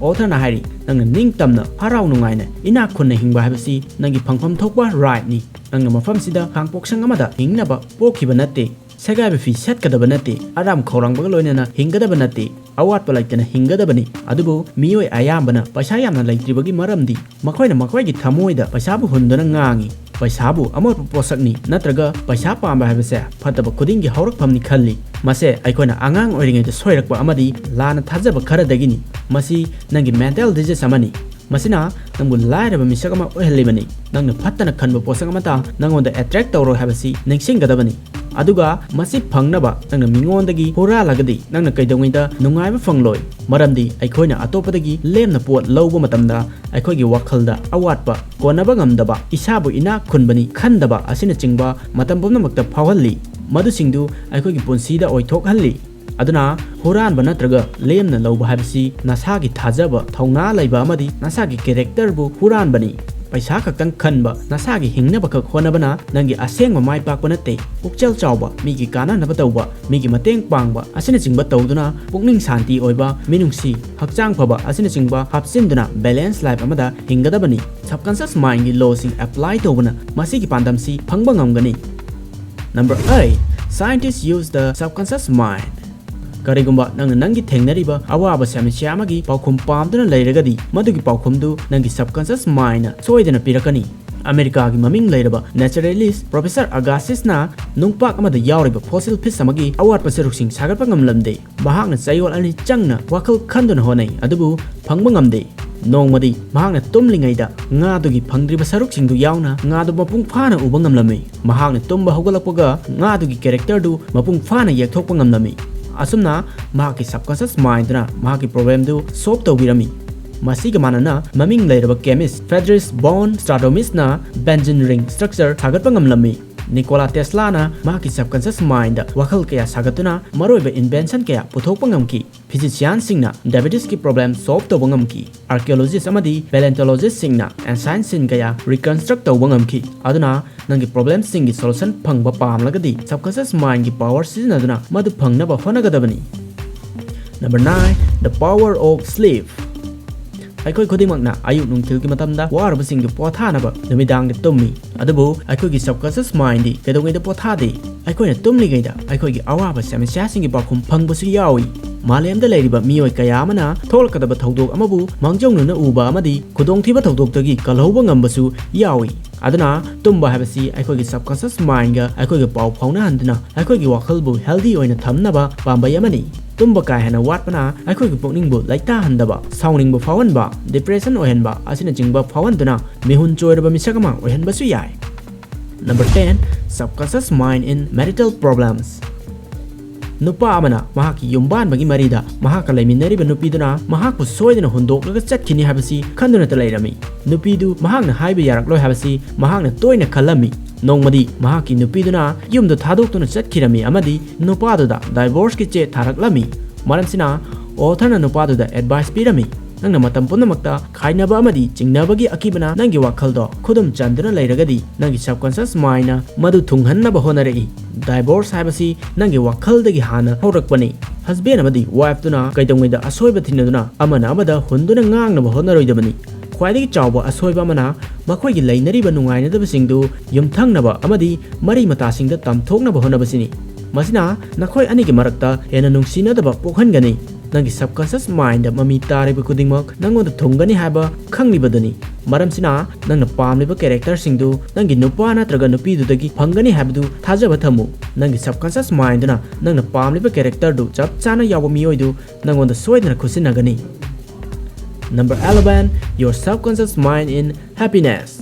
Authorꯅ ꯍꯥꯏꯔꯤ, ꯅꯪꯅ ꯅꯤꯡꯇꯝꯅ, ꯍꯔꯥꯎ ꯅꯨꯡꯉꯥꯏꯅ, ꯏꯅꯥꯛ ꯈꯨꯟꯅ ꯍꯤꯡꯕ ꯍꯥꯏꯕꯁꯤ ꯅꯪꯒꯤ ꯐꯪꯐꯝ ꯊꯣꯛꯄ rightꯅꯤ꯫ ꯅꯪꯅ ꯃꯐꯝꯁꯤꯗ ꯈꯥꯡꯄꯣꯛꯁꯪ ꯑꯃꯗ ꯍꯤꯡꯅꯕ ꯄꯣꯛꯈꯤꯕ ꯅꯠꯇꯦ꯫ ꯁꯦꯒꯥꯏꯕ ꯐꯤ ꯁꯦꯠꯀꯗꯕ ꯅꯠꯇꯦ꯫ ꯑꯔꯥꯝ ꯈꯧꯔꯥꯡꯕꯒ ꯂꯣꯏꯅꯅ ꯍꯤꯡꯒꯗꯕ ꯅꯠꯇꯦ꯫ ꯑꯋꯥꯠꯄ ꯂꯩꯇꯅ ꯍꯤꯡꯒꯗꯕꯅꯤ꯫ ꯑꯗꯨꯕꯨ ꯃꯤꯑꯣꯏ ꯑꯌꯥꯝꯕꯅ ꯄꯩꯁꯥ ꯌꯥꯝꯅ ꯂꯩꯇ꯭ꯔꯤꯕꯒꯤ ꯃꯔꯝꯗꯤ ꯃꯈꯣꯏꯅ ꯃꯈꯣꯏꯒꯤ ꯊꯃꯣꯏꯗ ꯄꯩꯁꯥꯕꯨ ꯍꯨꯟꯗꯨꯅ ꯉꯥꯡꯉꯤ꯫ ꯄꯩꯁꯥꯕꯨ ꯑꯃꯣꯠꯄ ꯄꯣꯠꯁꯛꯅꯤ, ꯅꯠꯇ꯭ꯔꯒ ꯄꯩꯁꯥ ꯄꯥꯝꯕ ꯍꯥꯏꯕꯁꯦ ꯐꯠꯇꯕ ꯈꯨꯗꯤꯡꯒꯤ ꯍꯧꯔꯛꯐꯝꯅꯤ ꯈꯜꯂꯤ꯫ ꯃꯁꯦ ꯑꯩꯈꯣꯏꯅ ꯑꯉꯥꯡ ꯑꯣꯏꯔꯤꯉꯩꯗ ꯁꯣꯏꯔꯛꯄ ꯑꯃꯗꯤ ꯂꯥꯟꯅ ꯊꯥꯖꯕ ꯈꯔꯗꯒꯤꯅꯤ꯫ ꯃꯁꯤ ꯅꯪꯒꯤ mental disease ꯑꯃꯅꯤ꯫ ꯃꯁꯤꯅ ꯅꯪꯕꯨ ꯂꯥꯏꯔꯕ ꯃꯤꯁꯛ ꯑꯃ ꯑꯣꯏꯍꯜꯂꯤꯕꯅꯤ꯫ ꯅꯪꯅ ꯐꯠꯇꯅ ꯈꯟꯕ ꯄꯣꯠꯁꯛ ꯑꯃꯇ ꯅꯪꯉꯣꯟꯗ attract ꯇꯧꯔꯣꯏ ꯍꯥꯏꯕꯁꯤ ꯅꯤꯡꯁꯤꯡꯒꯗꯕꯅꯤ꯫ ꯑꯗꯨꯒ ꯃꯁꯤ ꯐꯪꯅꯕ ꯅꯪꯅ ꯃꯤꯉꯣꯟꯗꯒꯤ ꯍꯨꯔꯥꯜꯂꯒꯗꯤ ꯅꯪꯅ ꯀꯩꯗꯧꯉꯩꯗ ꯅꯨꯡꯉꯥꯏꯕ ꯐꯪꯂꯣꯏ꯫ ꯃꯔꯝꯗꯤ ꯑꯩꯈꯣꯏꯅ ꯑꯇꯣꯞꯄꯗꯒꯤ ꯂꯦꯝꯅ ꯄꯣꯠ ꯂꯧꯕ ꯃꯇꯝꯗ ꯑꯩꯈꯣꯏꯒꯤ ꯋꯥꯈꯜꯗ ꯑꯋꯥꯠꯄ, ꯀꯣꯟꯅꯕ ꯉꯝꯗꯕ, ꯏꯁꯥꯕꯨ ꯏꯅꯥꯛ ꯈꯨꯟꯕꯅꯤ ꯈꯟꯗꯕ ꯑꯁꯤꯅꯆꯤꯡꯕ ꯃꯇꯝ ꯄꯨꯝꯅꯃꯛꯇ ꯐꯥꯎꯍꯜꯂꯤ꯫ ꯃꯗꯨꯁꯤꯡꯗꯨ ꯑꯩꯈꯣꯏꯒꯤ ꯄꯨꯟꯁꯤꯗ ꯑꯣꯏꯊꯣꯛꯍꯜꯂꯤ꯫ ꯑꯗꯨꯅ ꯍꯨꯔꯥꯟꯕ ꯅꯠꯇ꯭ꯔꯒ ꯂꯦꯝꯅ ꯂꯧꯕ ꯍꯥꯏꯕꯁꯤ ꯅꯁꯥꯒꯤ ꯊꯥꯖꯕ, ꯊꯧꯅꯥ ꯂꯩꯕ ꯑꯃꯗꯤ ꯅꯁꯥꯒꯤ characterꯕꯨ ꯍꯨꯔꯥꯟꯕꯅꯤ꯫ ꯄꯩꯁꯥ ꯈꯛꯇꯪ ꯈꯟꯕ, ꯅꯁꯥꯒꯤ ꯍꯤꯡꯅꯕꯈꯛ ꯍꯣꯠꯅꯕꯅ ꯅꯪꯒꯤ ꯑꯁꯦꯡꯕ ꯃꯥꯏ ꯄꯥꯛꯄ ꯅꯠꯇꯦ꯫ ꯄꯨꯛꯆꯦꯜ ꯆꯥꯎꯕ, ꯃꯤꯒꯤ ꯀꯥꯟꯅꯅꯕ ꯇꯧꯕ, ꯃꯤꯒꯤ ꯃꯇꯦꯡ ꯄꯥꯡꯕ ꯑꯁꯤꯅꯆꯤꯡꯕ ꯇꯧꯗꯨꯅ ꯄꯨꯛꯅꯤꯡ ꯁꯥꯟꯇꯤ ꯑꯣꯏꯕ, ꯃꯤꯅꯨꯡꯁꯤ, ꯍꯛꯆꯥꯡ ꯐꯕ ꯑꯁꯤꯅꯆꯤꯡꯕ ꯍꯥꯞꯆꯤꯟꯗꯨꯅ balance life ꯑꯃꯗ ꯍꯤꯡꯒꯗꯕꯅꯤ꯫ Subconscious mindꯒꯤ lawꯁꯤꯡ apply ꯇꯧꯕꯅ ꯃꯁꯤꯒꯤ ꯄꯥꯟꯗꯝꯁꯤ ꯐꯪꯕ ꯉꯝꯒꯅꯤ꯫ Number eight, scientists use the subconscious mind. ꯀꯔꯤꯒꯨꯝꯕ ꯅꯪꯅ ꯅꯪꯒꯤ ꯊꯦꯡꯅꯔꯤꯕ ꯑꯋꯥꯕ ꯁꯃꯁ꯭ꯌꯥ ꯑꯃꯒꯤ ꯄꯥꯎꯈꯨꯝ ꯄꯥꯝꯗꯨꯅ ꯂꯩꯔꯒꯗꯤ, ꯃꯗꯨꯒꯤ ꯄꯥꯎꯈꯨꯝꯗꯨ ꯅꯪꯒꯤ subconscious mindꯅ ꯁꯣꯏꯗꯅ ꯄꯤꯔꯛꯀꯅꯤ꯫ ꯑꯃꯦꯔꯤꯀꯥꯒꯤ ꯃꯃꯤꯡ ꯂꯩꯔꯕ naturalist Professor Agassizꯅ ꯅꯨꯡꯄꯥꯛ ꯑꯃꯗ ꯌꯥꯎꯔꯤꯕ fossil fish ꯑꯃꯒꯤ ꯑꯋꯥꯠꯄ ꯁꯔꯨꯛꯁꯤꯡ ꯁꯥꯒꯠꯄ ꯉꯝꯂꯝꯗꯦ꯫ ꯃꯍꯥꯛꯅ ꯆꯌꯣꯜ ꯑꯅꯤ ꯆꯪꯅ ꯋꯥꯈꯜ ꯈꯟꯗꯨꯅ ꯍꯣꯠꯅꯩ, ꯑꯗꯨꯕꯨ ꯐꯪꯕ ꯉꯝꯗꯦ꯫ ꯅꯣꯡꯃꯗꯤ ꯃꯍꯥꯛꯅ ꯇꯨꯝꯂꯤꯉꯩꯗ ꯉꯥꯗꯨꯒꯤ ꯐꯪꯗ꯭ꯔꯤꯕ ꯁꯔꯨꯛꯁꯤꯡꯗꯨ ꯌꯥꯎꯅ ꯉꯥꯗꯨ ꯃꯄꯨꯡ ꯐꯥꯅ ꯎꯕ ꯉꯝꯂꯝꯃꯤ꯫ ꯃꯍꯥꯛꯅ ꯇꯨꯝꯕ ꯍꯧꯒꯠꯂꯛꯄꯒ ꯉꯥꯗꯨꯒꯤ characterꯗꯨ ꯃꯄꯨꯡ ꯐꯥꯅ ꯌꯦꯛꯊꯣꯛꯄ ꯉꯝꯂꯝꯃꯤ꯫ ꯑꯁꯨꯝꯅ ꯃꯍꯥꯛꯀꯤ subconscious mindꯅ ꯃꯍꯥꯛꯀꯤ problemꯗꯨ solve ꯇꯧꯕꯤꯔꯝꯃꯤ꯫ ꯃꯁꯤꯒ ꯃꯥꯟꯅꯅ ꯃꯃꯤꯡ ꯂꯩꯔꯕ chemist Friedrich von Staudimusꯅ benzene ring structure ꯁꯥꯒꯠꯄ ꯉꯝꯂꯝꯃꯤ꯫ Nikola Teslaꯅ ꯃꯍꯥꯛꯀꯤ subconscious mindꯗ ꯋꯥꯈꯜ ꯀꯌꯥ ꯁꯥꯒꯠꯇꯨꯅ ꯃꯔꯨꯑꯣꯏꯕ invention ꯀꯌꯥ ꯄꯨꯊꯣꯛꯄ ꯉꯝꯈꯤ꯫ Physicianꯁꯤꯡꯅ diabetesꯀꯤ problem solve ꯇꯧꯕ ꯉꯝꯈꯤ꯫ Archaeologist ꯑꯃꯗꯤ paleontologistꯁꯤꯡꯅ ancient scene ꯀꯌꯥ reconstruct ꯇꯧꯕ ꯉꯝꯈꯤ꯫ ꯑꯗꯨꯅ ꯅꯪꯒꯤ problemꯁꯤꯡꯒꯤ solution ꯐꯪꯕ ꯄꯥꯝꯂꯒꯗꯤ subconscious mindꯒꯤ power ꯁꯤꯖꯤꯟꯅꯗꯨꯅ ꯃꯗꯨ ꯐꯪꯅꯕ ꯍꯣꯠꯅꯒꯗꯕꯅꯤ꯫ Number nine, the power of sleep. ꯑꯩꯈꯣꯏ ꯈꯨꯗꯤꯡꯃꯛꯅ ꯑꯌꯨꯛ ꯅꯨꯡꯊꯤꯜꯒꯤ ꯃꯇꯝꯗ ꯋꯥꯔꯨꯕꯁꯤꯡꯗꯨ ꯄꯣꯊꯥꯅꯕ ꯅꯨꯃꯤꯗꯥꯡꯗ ꯇꯨꯝꯃꯤ꯫ ꯑꯗꯨꯕꯨ ꯑꯩꯈꯣꯏꯒꯤ subconscious mindꯗꯤ ꯀꯩꯗꯧꯉꯩꯗ ꯄꯣꯊꯥꯗꯦ꯫ ꯑꯩꯈꯣꯏꯅ ꯇꯨꯝꯂꯤꯉꯩꯗ ꯑꯩꯈꯣꯏꯒꯤ ꯑꯋꯥꯕ ꯁꯃꯁ꯭ꯌꯥꯁꯤꯡꯒꯤ ꯄꯥꯎꯈꯨꯝ ꯐꯪꯕꯁꯨ ꯌꯥꯎꯏ꯫ ꯃꯥꯂꯦꯝꯗ ꯂꯩꯔꯤꯕ ꯃꯤꯑꯣꯏ ꯀꯌꯥ ꯑꯃꯅ ꯊꯣꯛꯂꯛꯀꯗꯕ ꯊꯧꯗꯣꯛ ꯑꯃꯕꯨ ꯃꯥꯡꯖꯧꯅꯅ ꯎꯕ ꯑꯃꯗꯤ ꯈꯨꯗꯣꯡꯊꯤꯕ ꯊꯧꯗꯣꯛꯇꯒꯤ ꯀꯜꯍꯧꯕ ꯉꯝꯕꯁꯨ ꯌꯥꯎꯏ꯫ ꯑꯗꯨꯅ ꯇꯨꯝꯕ ꯍꯥꯏꯕꯁꯤ ꯑꯩꯈꯣꯏꯒꯤ subconscious mindꯒ ꯑꯩꯈꯣꯏꯒ ꯄꯥꯎ ꯐꯥꯎꯅꯍꯟꯗꯨꯅ ꯑꯩꯈꯣꯏꯒꯤ ꯋꯥꯈꯜꯕꯨ healthy ꯑꯣꯏꯅ ꯊꯝꯅꯕ ꯄꯥꯝꯕꯩ ꯑꯃꯅꯤ꯫ ꯇꯨꯝꯕ ꯀꯥ ꯍꯦꯟꯅ ꯋꯥꯠꯄꯅ ꯑꯩꯈꯣꯏꯒꯤ ꯄꯨꯛꯅꯤꯡꯕꯨ ꯂꯩꯇꯥꯍꯟꯗꯕ, ꯁꯥꯎꯅꯤꯡꯕ ꯐꯥꯎꯍꯟꯕ, depression ꯑꯣꯏꯍꯟꯕ ꯑꯁꯤꯅꯆꯤꯡꯕ ꯐꯥꯎꯍꯟꯗꯨꯅ ꯃꯤꯍꯨꯟ ꯆꯣꯏꯔꯕ ꯃꯤꯁꯛ ꯑꯃ ꯑꯣꯏꯍꯟꯕꯁꯨ ꯌꯥꯏ꯫ Number ten, subconscious mind in marital problems. ꯅꯨꯄꯥ ꯑꯃꯅ ꯃꯍꯥꯛꯀꯤ ꯌꯨꯝꯕꯥꯟꯕꯒꯤ ꯃꯔꯤꯗ ꯃꯍꯥꯛꯀ ꯂꯩꯃꯤꯟꯅꯔꯤꯕ ꯅꯨꯄꯤꯗꯨꯅ ꯃꯍꯥꯛꯄꯨ ꯁꯣꯏꯗꯅ ꯍꯨꯟꯗꯣꯛꯂꯒ ꯆꯠꯈꯤꯅꯤ ꯍꯥꯏꯕꯁꯤ ꯈꯟꯗꯨꯅꯇ ꯂꯩꯔꯝꯃꯤ꯫ ꯅꯨꯄꯤꯗꯨ ꯃꯍꯥꯛꯅ ꯍꯥꯏꯕ ꯌꯥꯔꯛꯂꯣꯏ ꯍꯥꯏꯕꯁꯤ ꯃꯍꯥꯛꯅ ꯇꯣꯏꯅ ꯈꯜꯂꯝꯃꯤ꯫ ꯅꯣꯡꯃꯗꯤ ꯃꯍꯥꯛꯀꯤ ꯅꯨꯄꯤꯗꯨꯅ ꯌꯨꯝꯗꯨ ꯊꯥꯗꯣꯛꯇꯨꯅ ꯆꯠꯈꯤꯔꯝꯃꯤ ꯑꯃꯗꯤ ꯅꯨꯄꯥꯗꯨꯗ divorceꯀꯤ ꯆꯦ ꯊꯥꯔꯛꯂꯝꯃꯤ꯫ ꯃꯔꯝꯁꯤꯅ authorꯅ ꯅꯨꯄꯥꯗꯨꯗ advice ꯄꯤꯔꯝꯃꯤ, "ꯅꯪꯅ ꯃꯇꯝ ꯄꯨꯝꯅꯃꯛꯇ ꯈꯥꯏꯅꯕ ꯑꯃꯗꯤ ꯆꯤꯡꯅꯕꯒꯤ ꯑꯀꯤꯕꯅ ꯅꯪꯒꯤ ꯋꯥꯈꯜꯗꯣ ꯈꯨꯗꯨꯝ ꯆꯟꯗꯨꯅ ꯂꯩꯔꯒꯗꯤ, ꯅꯪꯒꯤ subconscious mindꯅ ꯃꯗꯨ ꯊꯨꯡꯍꯟꯅꯕ ꯍꯣꯠꯅꯔꯛꯏ꯫ Divorce ꯍꯥꯏꯕꯁꯤ ꯅꯪꯒꯤ ꯋꯥꯈꯜꯗꯒꯤ ꯍꯥꯟꯅ ꯍꯧꯔꯛꯄꯅꯤ꯫ Husband ꯑꯃꯗꯤ wifeꯇꯨꯅ ꯀꯩꯗꯧꯉꯩꯗ ꯑꯁꯣꯏꯕ ꯊꯤꯅꯗꯨꯅ ꯑꯃꯅ ꯑꯃꯗ ꯍꯨꯟꯗꯨꯅ ꯉꯥꯡꯅꯕ ꯍꯣꯠꯅꯔꯣꯏꯗꯕꯅꯤ꯫ ꯈ꯭ꯋꯥꯏꯗꯒꯤ ꯆꯥꯎꯕ ꯑꯁꯣꯏꯕ ꯑꯃꯅ ꯃꯈꯣꯏꯒꯤ ꯂꯩꯅꯔꯤꯕ ꯅꯨꯡꯉꯥꯏꯅꯗꯕꯁꯤꯡꯗꯨ ꯌꯨꯝꯊꯪꯅꯕ ꯑꯃꯗꯤ ꯃꯔꯤ ꯃꯇꯥꯁꯤꯡꯗ ꯇꯝꯊꯣꯛꯅꯕ ꯍꯣꯠꯅꯕꯁꯤꯅꯤ꯫ ꯃꯁꯤꯅ ꯅꯈꯣꯏ ꯑꯅꯤꯒꯤ ꯃꯔꯛꯇ ꯍꯦꯟꯅ ꯅꯨꯡꯁꯤꯅꯗꯕ ꯄꯣꯛꯍꯟꯒꯅꯤ꯫ ꯅꯪꯒꯤ subconscious mindꯗ ꯃꯃꯤ ꯇꯥꯔꯤꯕ ꯈꯨꯗꯤꯡꯃꯛ ꯅꯪꯉꯣꯟꯗ ꯊꯨꯡꯒꯅꯤ ꯍꯥꯏꯕ ꯈꯪꯂꯤꯕꯗꯨꯅꯤ꯫ ꯃꯔꯝꯁꯤꯅ ꯅꯪꯅ ꯄꯥꯝꯂꯤꯕ characterꯁꯤꯡꯗꯨ ꯅꯪꯒꯤ ꯅꯨꯄꯥ ꯅꯠꯇ꯭ꯔꯒ ꯅꯨꯄꯤꯗꯨꯗꯒꯤ ꯐꯪꯒꯅꯤ ꯍꯥꯏꯕꯗꯨ ꯊꯥꯖꯕ ꯊꯝꯃꯨ꯫ ꯅꯪꯒꯤ subconscious mindꯗꯨꯅ ꯅꯪꯅ ꯄꯥꯝꯂꯤꯕ characterꯗꯨ ꯆꯞ ꯆꯥꯅ ꯌꯥꯎꯕ ꯃꯤꯑꯣꯏꯗꯨ ꯅꯪꯉꯣꯟꯗ ꯁꯣꯏꯗꯅ ꯈꯨꯠꯁꯤꯟꯅꯒꯅꯤ꯫ Number eleven, your subconscious mind in happiness.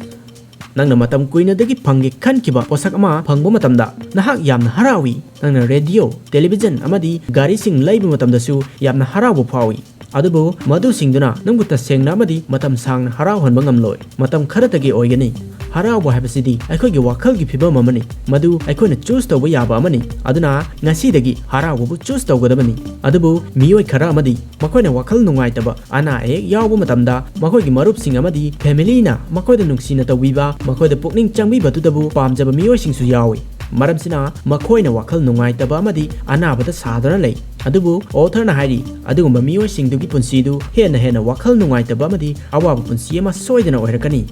ꯅꯪꯅ ꯃꯇꯝ ꯀꯨꯏꯅꯗꯒꯤ ꯐꯪꯒꯦ ꯈꯟꯈꯤꯕ ꯄꯣꯠꯁꯛ ꯑꯃ ꯐꯪꯕ ꯃꯇꯝꯗ ꯅꯍꯥꯛ ꯌꯥꯝꯅ ꯍꯔꯥꯎꯏ꯫ ꯅꯪꯅ ꯔꯦꯗꯤꯑꯣ, ꯇꯦꯂꯤꯚꯤꯖꯟ ꯑꯃꯗꯤ ꯒꯥꯔꯤꯁꯤꯡ ꯂꯩꯕ ꯃꯇꯝꯗꯁꯨ ꯌꯥꯝꯅ ꯍꯔꯥꯎꯕ ꯐꯥꯎꯏ꯫ ꯑꯗꯨꯕꯨ ꯃꯗꯨꯁꯤꯡꯗꯨꯅ ꯅꯪꯕꯨ ꯇꯁꯦꯡꯅ ꯑꯃꯗꯤ ꯃꯇꯝ ꯁꯥꯡꯅ ꯍꯔꯥꯎꯍꯟꯕ ꯉꯝꯂꯣꯏ꯫ ꯃꯇꯝ ꯈꯔꯇꯒꯤ ꯑꯣꯏꯒꯅꯤ꯫ ꯍꯔꯥꯎꯕ ꯍꯥꯏꯕꯁꯤꯗꯤ ꯑꯩꯈꯣꯏꯒꯤ ꯋꯥꯈꯜꯒꯤ ꯐꯤꯕꯝ ꯑꯃꯅꯤ꯫ ꯃꯗꯨ ꯑꯩꯈꯣꯏꯅ ꯆꯨꯁ ꯇꯧꯕ ꯌꯥꯕ ꯑꯃꯅꯤ꯫ ꯑꯗꯨꯅ ꯉꯁꯤꯗꯒꯤ ꯍꯔꯥꯎꯕꯕꯨ ꯆꯨꯁ ꯇꯧꯒꯗꯕꯅꯤ꯫ ꯑꯗꯨꯕꯨ ꯃꯤꯑꯣꯏ ꯈꯔ ꯑꯃꯗꯤ ꯃꯈꯣꯏꯅ ꯋꯥꯈꯜ ꯅꯨꯡꯉꯥꯏꯇꯕ, ꯑꯅꯥ ꯑꯌꯦꯛ ꯌꯥꯎꯕ ꯃꯇꯝꯗ ꯃꯈꯣꯏꯒꯤ ꯃꯔꯨꯞꯁꯤꯡ ꯑꯃꯗꯤ ꯐꯦꯃꯤꯂꯤꯅ ꯃꯈꯣꯏꯗ ꯅꯨꯡꯁꯤꯅ ꯇꯧꯕꯤꯕ, ꯃꯈꯣꯏꯗ ꯄꯨꯛꯅꯤꯡ ꯆꯪꯕꯤꯕꯗꯨꯗꯕꯨ ꯄꯥꯝꯖꯕ ꯃꯤꯑꯣꯏꯁꯤꯡꯁꯨ ꯌꯥꯎꯏ꯫ ꯃꯔꯝꯁꯤꯅ ꯃꯈꯣꯏꯅ ꯋꯥꯈꯜ ꯅꯨꯡꯉꯥꯏꯇꯕ ꯑꯃꯗꯤ ꯑꯅꯥꯕꯗ ꯁꯥꯗꯨꯅ ꯂꯩ꯫ ꯑꯗꯨꯕꯨ ꯑꯣꯊꯔꯅ ꯍꯥꯏꯔꯤ, ꯑꯗꯨꯒꯨꯝꯕ ꯃꯤꯑꯣꯏꯁꯤꯡꯗꯨꯒꯤ ꯄꯨꯟꯁꯤꯗꯨ ꯍꯦꯟꯅ ꯍꯦꯟꯅ ꯋꯥꯈꯜ ꯅꯨꯡꯉꯥꯏꯇꯕ ꯑꯃꯗꯤ ꯑꯋꯥꯕ ꯄꯨꯟꯁꯤ ꯑꯃ ꯁꯣꯏꯗꯅ ꯑꯣꯏꯔꯛꯀꯅꯤ꯫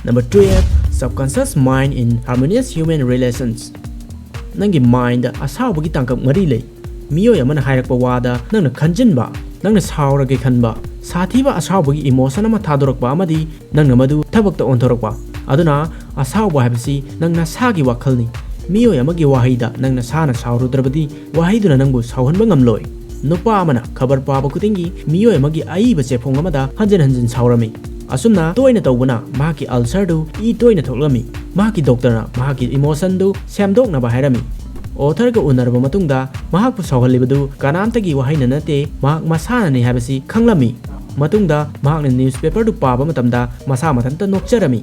Number twelve, subconscious mind in harmonious human relations. ꯅꯪꯒꯤ ꯃꯥꯏꯟꯗ ꯑꯁꯥꯎꯕꯒꯤ ꯇꯥꯡꯀꯛ ꯃꯔꯤ ꯂꯩ꯫ ꯃꯤꯑꯣꯏ ꯑꯃꯅ ꯍꯥꯏꯔꯛꯄ ꯋꯥꯗ ꯅꯪꯅ ꯈꯟꯖꯤꯟꯕ, ꯅꯪꯅ ꯁꯥꯎꯔꯒꯦ ꯈꯟꯕ, ꯁꯥꯊꯤꯕ ꯑꯁꯥꯎꯕꯒꯤ ꯏꯃꯣꯁꯟ ꯑꯃ ꯊꯥꯗꯣꯔꯛꯄ ꯑꯃꯗꯤ ꯅꯪꯅ ꯃꯗꯨ ꯊꯕꯛꯇ ꯑꯣꯟꯊꯣꯔꯛꯄ꯫ ꯑꯗꯨꯅ ꯑꯁꯥꯎꯕ ꯍꯥꯏꯕꯁꯤ ꯅꯪ ꯅꯁꯥꯒꯤ ꯋꯥꯈꯜꯅꯤ꯫ ꯃꯤꯑꯣꯏ ꯑꯃꯒꯤ ꯋꯥꯍꯩꯗ ꯅꯪ ꯅꯁꯥꯅ ꯁꯥꯎꯔꯨꯗ꯭ꯔꯕꯗꯤ ꯋꯥꯍꯩꯗꯨꯅ ꯅꯪꯕꯨ ꯁꯥꯎꯍꯟꯕ ꯉꯝꯂꯣꯏ꯫ ꯅꯨꯄꯥ ꯑꯃꯅ ꯈꯕꯔ ꯄꯥꯕ ꯈꯨꯗꯤꯡꯒꯤ ꯃꯤꯑꯣꯏ ꯑꯃꯒꯤ ꯑꯏꯕ ꯆꯦꯐꯣꯡ ꯑꯃꯗ ꯍꯟꯖꯤꯟ ꯍꯟꯖꯤꯟ ꯁꯥꯎꯔꯝꯃꯤ꯫ ꯑꯁꯨꯝꯅ ꯇꯣꯏꯅ ꯇꯧꯕꯅ ꯃꯍꯥꯛꯀꯤ ꯑꯜꯁꯔꯗꯨ ꯏ ꯇꯣꯏꯅ ꯊꯣꯛꯂꯝꯃꯤ꯫ ꯃꯍꯥꯛꯀꯤ ꯗꯣꯛꯇꯔꯅ ꯃꯍꯥꯛꯀꯤ ꯏꯃꯣꯁꯟꯗꯨ ꯁꯦꯝꯗꯣꯛꯅꯕ ꯍꯥꯏꯔꯝꯃꯤ꯫ ꯑꯣꯊꯔꯒ ꯎꯅꯔꯕ ꯃꯇꯨꯡꯗ ꯃꯍꯥꯛꯄꯨ ꯁꯥꯎꯍꯜꯂꯤꯕꯗꯨ ꯀꯅꯥꯝꯇꯒꯤ ꯋꯥꯍꯩꯅ ꯅꯠꯇꯦ, ꯃꯍꯥꯛ ꯃꯁꯥꯅꯅꯤ ꯍꯥꯏꯕꯁꯤ ꯈꯪꯂꯝꯃꯤ꯫ ꯃꯇꯨꯡꯗ ꯃꯍꯥꯛꯅ ꯅ꯭ꯌꯨꯁꯄꯦꯄꯔꯗꯨ ꯄꯥꯕ ꯃꯇꯝꯗ ꯃꯁꯥ ꯃꯊꯟꯇ ꯅꯣꯛꯆꯔꯝꯃꯤ꯫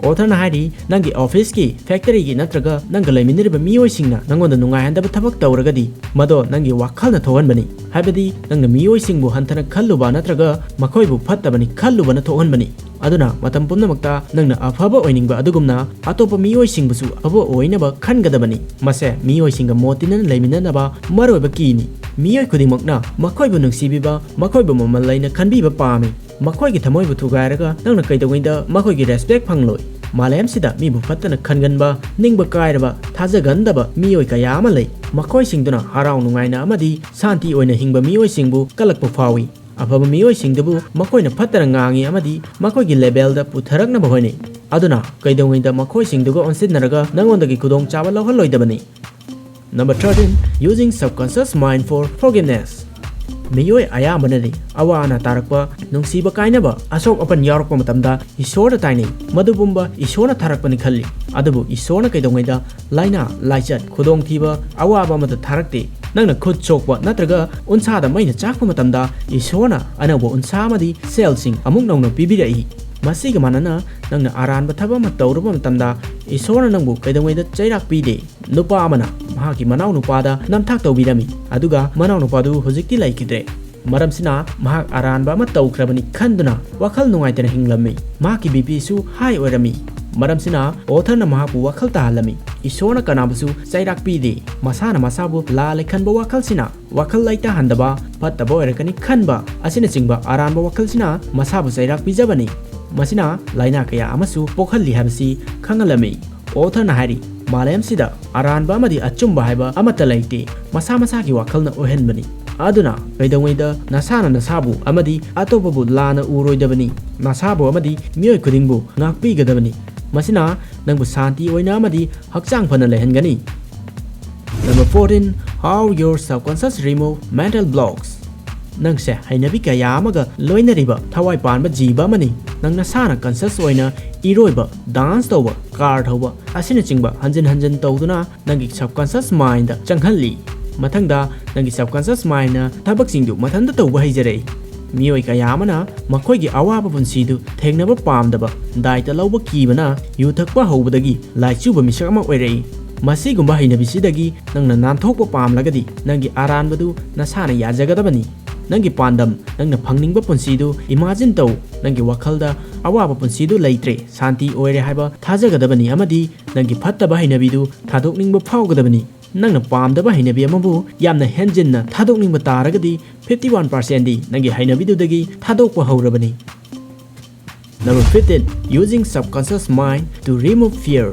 ꯑꯣꯊꯔꯅ ꯍꯥꯏꯔꯤ, ꯅꯪꯒꯤ ꯑꯣꯐꯤꯁꯀꯤ, ꯐꯦꯛꯇꯔꯤꯒꯤ ꯅꯠꯇ꯭ꯔꯒ ꯅꯪꯒ ꯂꯩꯃꯤꯟꯅꯔꯤꯕ ꯃꯤꯑꯣꯏꯁꯤꯡꯅ ꯅꯪꯉꯣꯟꯗ ꯅꯨꯡꯉꯥꯏꯍꯟꯗꯕ ꯊꯕꯛ ꯇꯧꯔꯒꯗꯤ, ꯃꯗꯣ ꯅꯪꯒꯤ ꯋꯥꯈꯜꯅ ꯊꯣꯛꯍꯟꯕꯅꯤ꯫ ꯍꯥꯏꯕꯗꯤ ꯅꯪꯅ ꯃꯤꯑꯣꯏꯁꯤꯡꯕꯨ ꯍꯟꯊꯅ ꯈꯜꯂꯨꯕ ꯅꯠꯇ꯭ꯔꯒ ꯃꯈꯣꯏꯕꯨ ꯐꯠꯇꯕꯅꯤ ꯈꯜꯂꯨꯕꯅ ꯊꯣꯛꯍꯟꯕꯅꯤ꯫ ꯑꯗꯨꯅ ꯃꯇꯝ ꯄꯨꯝꯅꯃꯛꯇ ꯅꯪꯅ ꯑꯐꯕ ꯑꯣꯏꯅꯤꯡꯕ ꯑꯗꯨꯒꯨꯝꯅ ꯑꯇꯣꯞꯄ ꯃꯤꯑꯣꯏꯁꯤꯡꯕꯨꯁꯨ ꯑꯐꯕ ꯑꯣꯏꯅꯕ ꯈꯟꯒꯗꯕꯅꯤ꯫ ꯃꯁꯦ ꯃꯤꯑꯣꯏꯁꯤꯡꯒ ꯃꯣꯠ ꯇꯤꯟꯅꯅ ꯂꯩꯃꯤꯟꯅꯅꯕ ꯃꯔꯨꯑꯣꯏꯕ ꯀꯤꯅꯤ꯫ ꯃꯤꯑꯣꯏ ꯈꯨꯗꯤꯡꯃꯛꯅ ꯃꯈꯣꯏꯕꯨ ꯅꯨꯡꯁꯤꯕꯤꯕ, ꯃꯈꯣꯏꯕꯨ ꯃꯃꯜ ꯂꯩꯅ ꯈꯟꯕꯤꯕ ꯄꯥꯝꯃꯤ꯫ ꯃꯈꯣꯏꯒꯤ ꯊꯃꯣꯏꯕꯨ ꯊꯨꯒꯥꯏꯔꯒ ꯅꯪꯅ ꯀꯩꯗꯧꯉꯩꯗ ꯃꯈꯣꯏꯒꯤ ꯔꯦꯁꯄꯦꯛ ꯐꯪꯂꯣꯏ꯫ ꯃꯥꯂꯦꯝꯁꯤꯗ ꯃꯤꯕꯨ ꯐꯠꯇꯅ ꯈꯟꯒꯟꯕ, ꯅꯤꯡꯕ ꯀꯥꯏꯔꯕ, ꯊꯥꯖꯒꯟꯗꯕ ꯃꯤꯑꯣꯏ ꯀꯌꯥ ꯑꯃ ꯂꯩ꯫ ꯃꯈꯣꯏꯁꯤꯡꯗꯨꯅ ꯍꯔꯥꯎ ꯅꯨꯡꯉꯥꯏꯅ ꯑꯃꯗꯤ ꯁꯥꯟꯇꯤ ꯑꯣꯏꯅ ꯍꯤꯡꯕ ꯃꯤꯑꯣꯏꯁꯤꯡꯕꯨ ꯀꯜꯂꯛꯄ ꯐꯥꯎꯏ꯫ ꯑꯐꯕ ꯃꯤꯑꯣꯏꯁꯤꯡꯗꯨꯕꯨ ꯃꯈꯣꯏꯅ ꯐꯠꯇꯅ ꯉꯥꯡꯉꯤ ꯑꯃꯗꯤ ꯃꯈꯣꯏꯒꯤ ꯂꯦꯕꯦꯜꯗ ꯄꯨꯊꯔꯛꯅꯕ ꯍꯣꯠꯅꯩ꯫ ꯑꯗꯨꯅ ꯀꯩꯗꯧꯉꯩꯗ ꯃꯈꯣꯏꯁꯤꯡꯗꯨꯒ ꯑꯣꯟꯁꯤꯟꯅꯔꯒ ꯅꯉꯣꯟꯗꯒꯤ ꯈꯨꯗꯣꯡꯆꯥꯕ ꯂꯧꯍꯜꯂꯣꯏꯗꯕꯅꯤ꯫ Number thirteen, using subconscious mind for forgiveness. ꯃꯤꯑꯣꯏ ꯑꯌꯥꯝꯕꯅꯗꯤ ꯑꯋꯥ ꯑꯅꯥ ꯇꯥꯔꯛꯄ, ꯅꯨꯡꯁꯤꯕ ꯀꯥꯏꯅꯕ, ꯑꯁꯣꯛ ꯑꯄꯟ ꯌꯥꯎꯔꯛꯄ ꯃꯇꯝꯗ ꯏꯁꯣꯔꯗ ꯇꯥꯏꯅꯩ꯫ ꯃꯗꯨ ꯄꯨꯝꯕ ꯏꯁꯣꯔꯅ ꯊꯥꯔꯛꯄꯅꯤ ꯈꯜꯂꯤ꯫ ꯑꯗꯨꯕꯨ ꯏꯁꯣꯔꯅ ꯀꯩꯗꯧꯉꯩꯗ ꯂꯥꯏꯅꯥ, ꯂꯥꯏꯆꯠ, ꯈꯨꯗꯣꯡꯊꯤꯕ, ꯑꯋꯥꯕ ꯑꯃꯠꯇ ꯊꯥꯔꯛꯇꯦ꯫ ꯅꯪꯅ ꯈꯨꯠ ꯁꯣꯛꯄ ꯅꯠꯇ꯭ꯔꯒ ꯎꯟꯁꯥꯗ ꯃꯩꯅ ꯆꯥꯛꯄ ꯃꯇꯝꯗ ꯏꯁꯣꯔꯅ ꯑꯅꯧꯕ ꯎꯟꯁꯥ ꯑꯃꯗꯤ ꯁꯦꯜꯁꯤꯡ ꯑꯃꯨꯛ ꯅꯧꯅ ꯄꯤꯕꯤꯔꯛꯏ꯫ ꯃꯁꯤꯒ ꯃꯥꯟꯅꯅ, ꯅꯪꯅ ꯑꯔꯥꯟꯕ ꯊꯕꯛ ꯑꯃ ꯇꯧꯔꯨꯕ ꯃꯇꯝꯗ ꯏꯁꯣꯔꯅ ꯅꯪꯕꯨ ꯀꯩꯗꯧꯉꯩꯗ ꯆꯩꯔꯥꯛ ꯄꯤꯗꯦ꯫ ꯅꯨꯄꯥ ꯑꯃꯅ ꯃꯍꯥꯛꯀꯤ ꯃꯅꯥꯎꯅꯨꯄꯥꯗ ꯅꯝꯊꯥꯛ ꯇꯧꯕꯤꯔꯝꯃꯤ, ꯑꯗꯨꯒ ꯃꯅꯥꯎꯅꯨꯄꯥꯗꯨ ꯍꯧꯖꯤꯛꯇꯤ ꯂꯩꯈꯤꯗ꯭ꯔꯦ꯫ ꯃꯔꯝꯁꯤꯅ ꯃꯍꯥꯛ ꯑꯔꯥꯟꯕ ꯑꯃ ꯇꯧꯈ꯭ꯔꯕꯅꯤ ꯈꯟꯗꯨꯅ ꯋꯥꯈꯜ ꯅꯨꯡꯉꯥꯏꯇꯅ ꯍꯤꯡꯂꯝꯃꯤ꯫ ꯃꯍꯥꯛꯀꯤ ꯕꯤ ꯄꯤꯁꯨ ꯍꯥꯏ ꯑꯣꯏꯔꯝꯃꯤ꯫ ꯃꯔꯝꯁꯤꯅ ꯑꯣꯊꯔꯅ ꯃꯍꯥꯛꯄꯨ ꯋꯥꯈꯜ ꯇꯥꯍꯜꯂꯝꯃꯤ꯫ ꯏꯁꯣꯔꯅ ꯀꯅꯥꯕꯨꯁꯨ ꯆꯩꯔꯥꯛ ꯄꯤꯗꯦ꯫ ꯃꯁꯥꯅ ꯃꯁꯥꯕꯨ ꯂꯥꯜꯂꯦ ꯈꯟꯕ ꯋꯥꯈꯜꯁꯤꯅ ꯋꯥꯈꯜ ꯂꯩꯇꯥꯍꯟꯗꯕ, ꯐꯠꯇꯕ ꯑꯣꯏꯔꯛꯀꯅꯤ ꯈꯟꯕ ꯑꯁꯤꯅꯆꯤꯡꯕ ꯑꯔꯥꯟꯕ ꯋꯥꯈꯜꯁꯤꯅ ꯃꯁꯥꯕꯨ ꯆꯩꯔꯥꯛ ꯄꯤꯖꯕꯅꯤ꯫ ꯃꯁꯤꯅ ꯂꯥꯏꯅꯥ ꯀꯌꯥ ꯑꯃꯁꯨ ꯄꯣꯛꯍꯜꯂꯤ ꯍꯥꯏꯕꯁꯤ ꯈꯪꯍꯜꯂꯝꯃꯤ꯫ ꯑꯣꯊꯔꯅ ꯍꯥꯏꯔꯤ, ꯃꯥꯂꯦꯝꯁꯤꯗ ꯑꯔꯥꯟꯕ ꯑꯃꯗꯤ ꯑꯆꯨꯝꯕ ꯍꯥꯏꯕ ꯑꯃꯠꯇ ꯂꯩꯇꯦ, ꯃꯁꯥ ꯃꯁꯥꯒꯤ ꯋꯥꯈꯜꯅ ꯑꯣꯏꯍꯟꯕꯅꯤ꯫ ꯑꯗꯨꯅ ꯀꯩꯗꯧꯉꯩꯗ ꯅꯁꯥꯅ ꯅꯁꯥꯕꯨ ꯑꯃꯗꯤ ꯑꯇꯣꯞꯄꯕꯨ ꯂꯥꯟꯅ ꯎꯔꯣꯏꯗꯕꯅꯤ꯫ ꯅꯁꯥꯕꯨ ꯑꯃꯗꯤ ꯃꯤꯑꯣꯏ ꯈꯨꯗꯤꯡꯕꯨ ꯉꯥꯛꯄꯤꯒꯗꯕꯅꯤ꯫ ꯃꯁꯤꯅ ꯅꯪꯕꯨ ꯁꯥꯟꯇꯤ ꯑꯣꯏꯅ ꯑꯃꯗꯤ ꯍꯛꯆꯥꯡ ꯐꯅ ꯂꯩꯍꯟꯒꯅꯤ꯫ Number fourteen, how your subconscious remove mental blocks. ꯅꯪꯁꯦ ꯍꯩꯅꯕꯤ ꯀꯌꯥ ꯑꯃꯒ ꯂꯣꯏꯅꯔꯤꯕ ꯊꯋꯥꯏ ꯄꯥꯟꯕ ꯖꯤꯕ ꯑꯃꯅꯤ꯫ ꯅꯪ ꯅꯁꯥꯅ conscious ꯑꯣꯏꯅ ꯏꯔꯣꯏꯕ, dance ꯇꯧꯕ, car ꯊꯧꯕ ꯑꯁꯤꯅꯆꯤꯡꯕ ꯍꯟꯖꯤꯟ ꯍꯟꯖꯤꯟ ꯇꯧꯗꯨꯅ ꯅꯪꯒꯤ subconscious mindꯗ ꯆꯪꯍꯜꯂꯤ꯫ ꯃꯊꯪꯗ ꯅꯪꯒꯤ subconscious mindꯅ ꯊꯕꯛꯁꯤꯡꯗꯨ ꯃꯊꯟꯇ ꯇꯧꯕ ꯍꯩꯖꯔꯛꯏ꯫ ꯃꯤꯑꯣꯏ ꯀꯌꯥ ꯑꯃꯅ ꯃꯈꯣꯏꯒꯤ ꯑꯋꯥꯕ ꯄꯨꯟꯁꯤꯗꯨ ꯊꯦꯡꯅꯕ ꯄꯥꯝꯗꯕ, ꯗꯥꯏꯇ ꯂꯧꯕ ꯀꯤꯕꯅ ꯌꯨ ꯊꯛꯄ ꯍꯧꯕꯗꯒꯤ ꯂꯥꯏꯆꯨꯕ ꯃꯤꯁꯛ ꯑꯃ ꯑꯣꯏꯔꯛꯏ꯫ ꯃꯁꯤꯒꯨꯝꯕ ꯍꯩꯅꯕꯤꯁꯤꯗꯒꯤ ꯅꯪꯅ ꯅꯥꯟꯊꯣꯛꯄ ꯄꯥꯝꯂꯒꯗꯤ ꯅꯪꯒꯤ ꯑꯔꯥꯟꯕꯗꯨ ꯅꯁꯥꯅ ꯌꯥꯖꯒꯗꯕꯅꯤ꯫ ꯅꯪꯒꯤ ꯄꯥꯟꯗꯝ, ꯅꯪꯅ ꯐꯪꯅꯤꯡꯕ ꯄꯨꯟꯁꯤꯗꯨ imagine ꯇꯧ꯫ ꯅꯪꯒꯤ ꯋꯥꯈꯜꯗ ꯑꯋꯥꯕ ꯄꯨꯟꯁꯤꯗꯨ ꯂꯩꯇ꯭ꯔꯦ, ꯁꯥꯟꯇꯤ ꯑꯣꯏꯔꯦ ꯍꯥꯏꯕ ꯊꯥꯖꯒꯗꯕꯅꯤ ꯑꯃꯗꯤ ꯅꯪꯒꯤ ꯐꯠꯇꯕ ꯍꯩꯅꯕꯤꯗꯨ ꯊꯥꯗꯣꯛꯅꯤꯡꯕ ꯐꯥꯎꯒꯗꯕꯅꯤ꯫ ꯅꯪꯅ ꯄꯥꯝꯗꯕ ꯍꯩꯅꯕꯤ ꯑꯃꯕꯨ ꯌꯥꯝꯅ ꯍꯦꯟꯖꯤꯟꯅ ꯊꯥꯗꯣꯛꯅꯤꯡꯕ ꯇꯥꯔꯒꯗꯤ fifty one percentꯗꯤ ꯅꯪꯒꯤ ꯍꯩꯅꯕꯤꯗꯨꯗꯒꯤ ꯊꯥꯗꯣꯛꯄ ꯍꯧꯔꯕꯅꯤ꯫ Number fifteen, using subconscious mind to remove fear.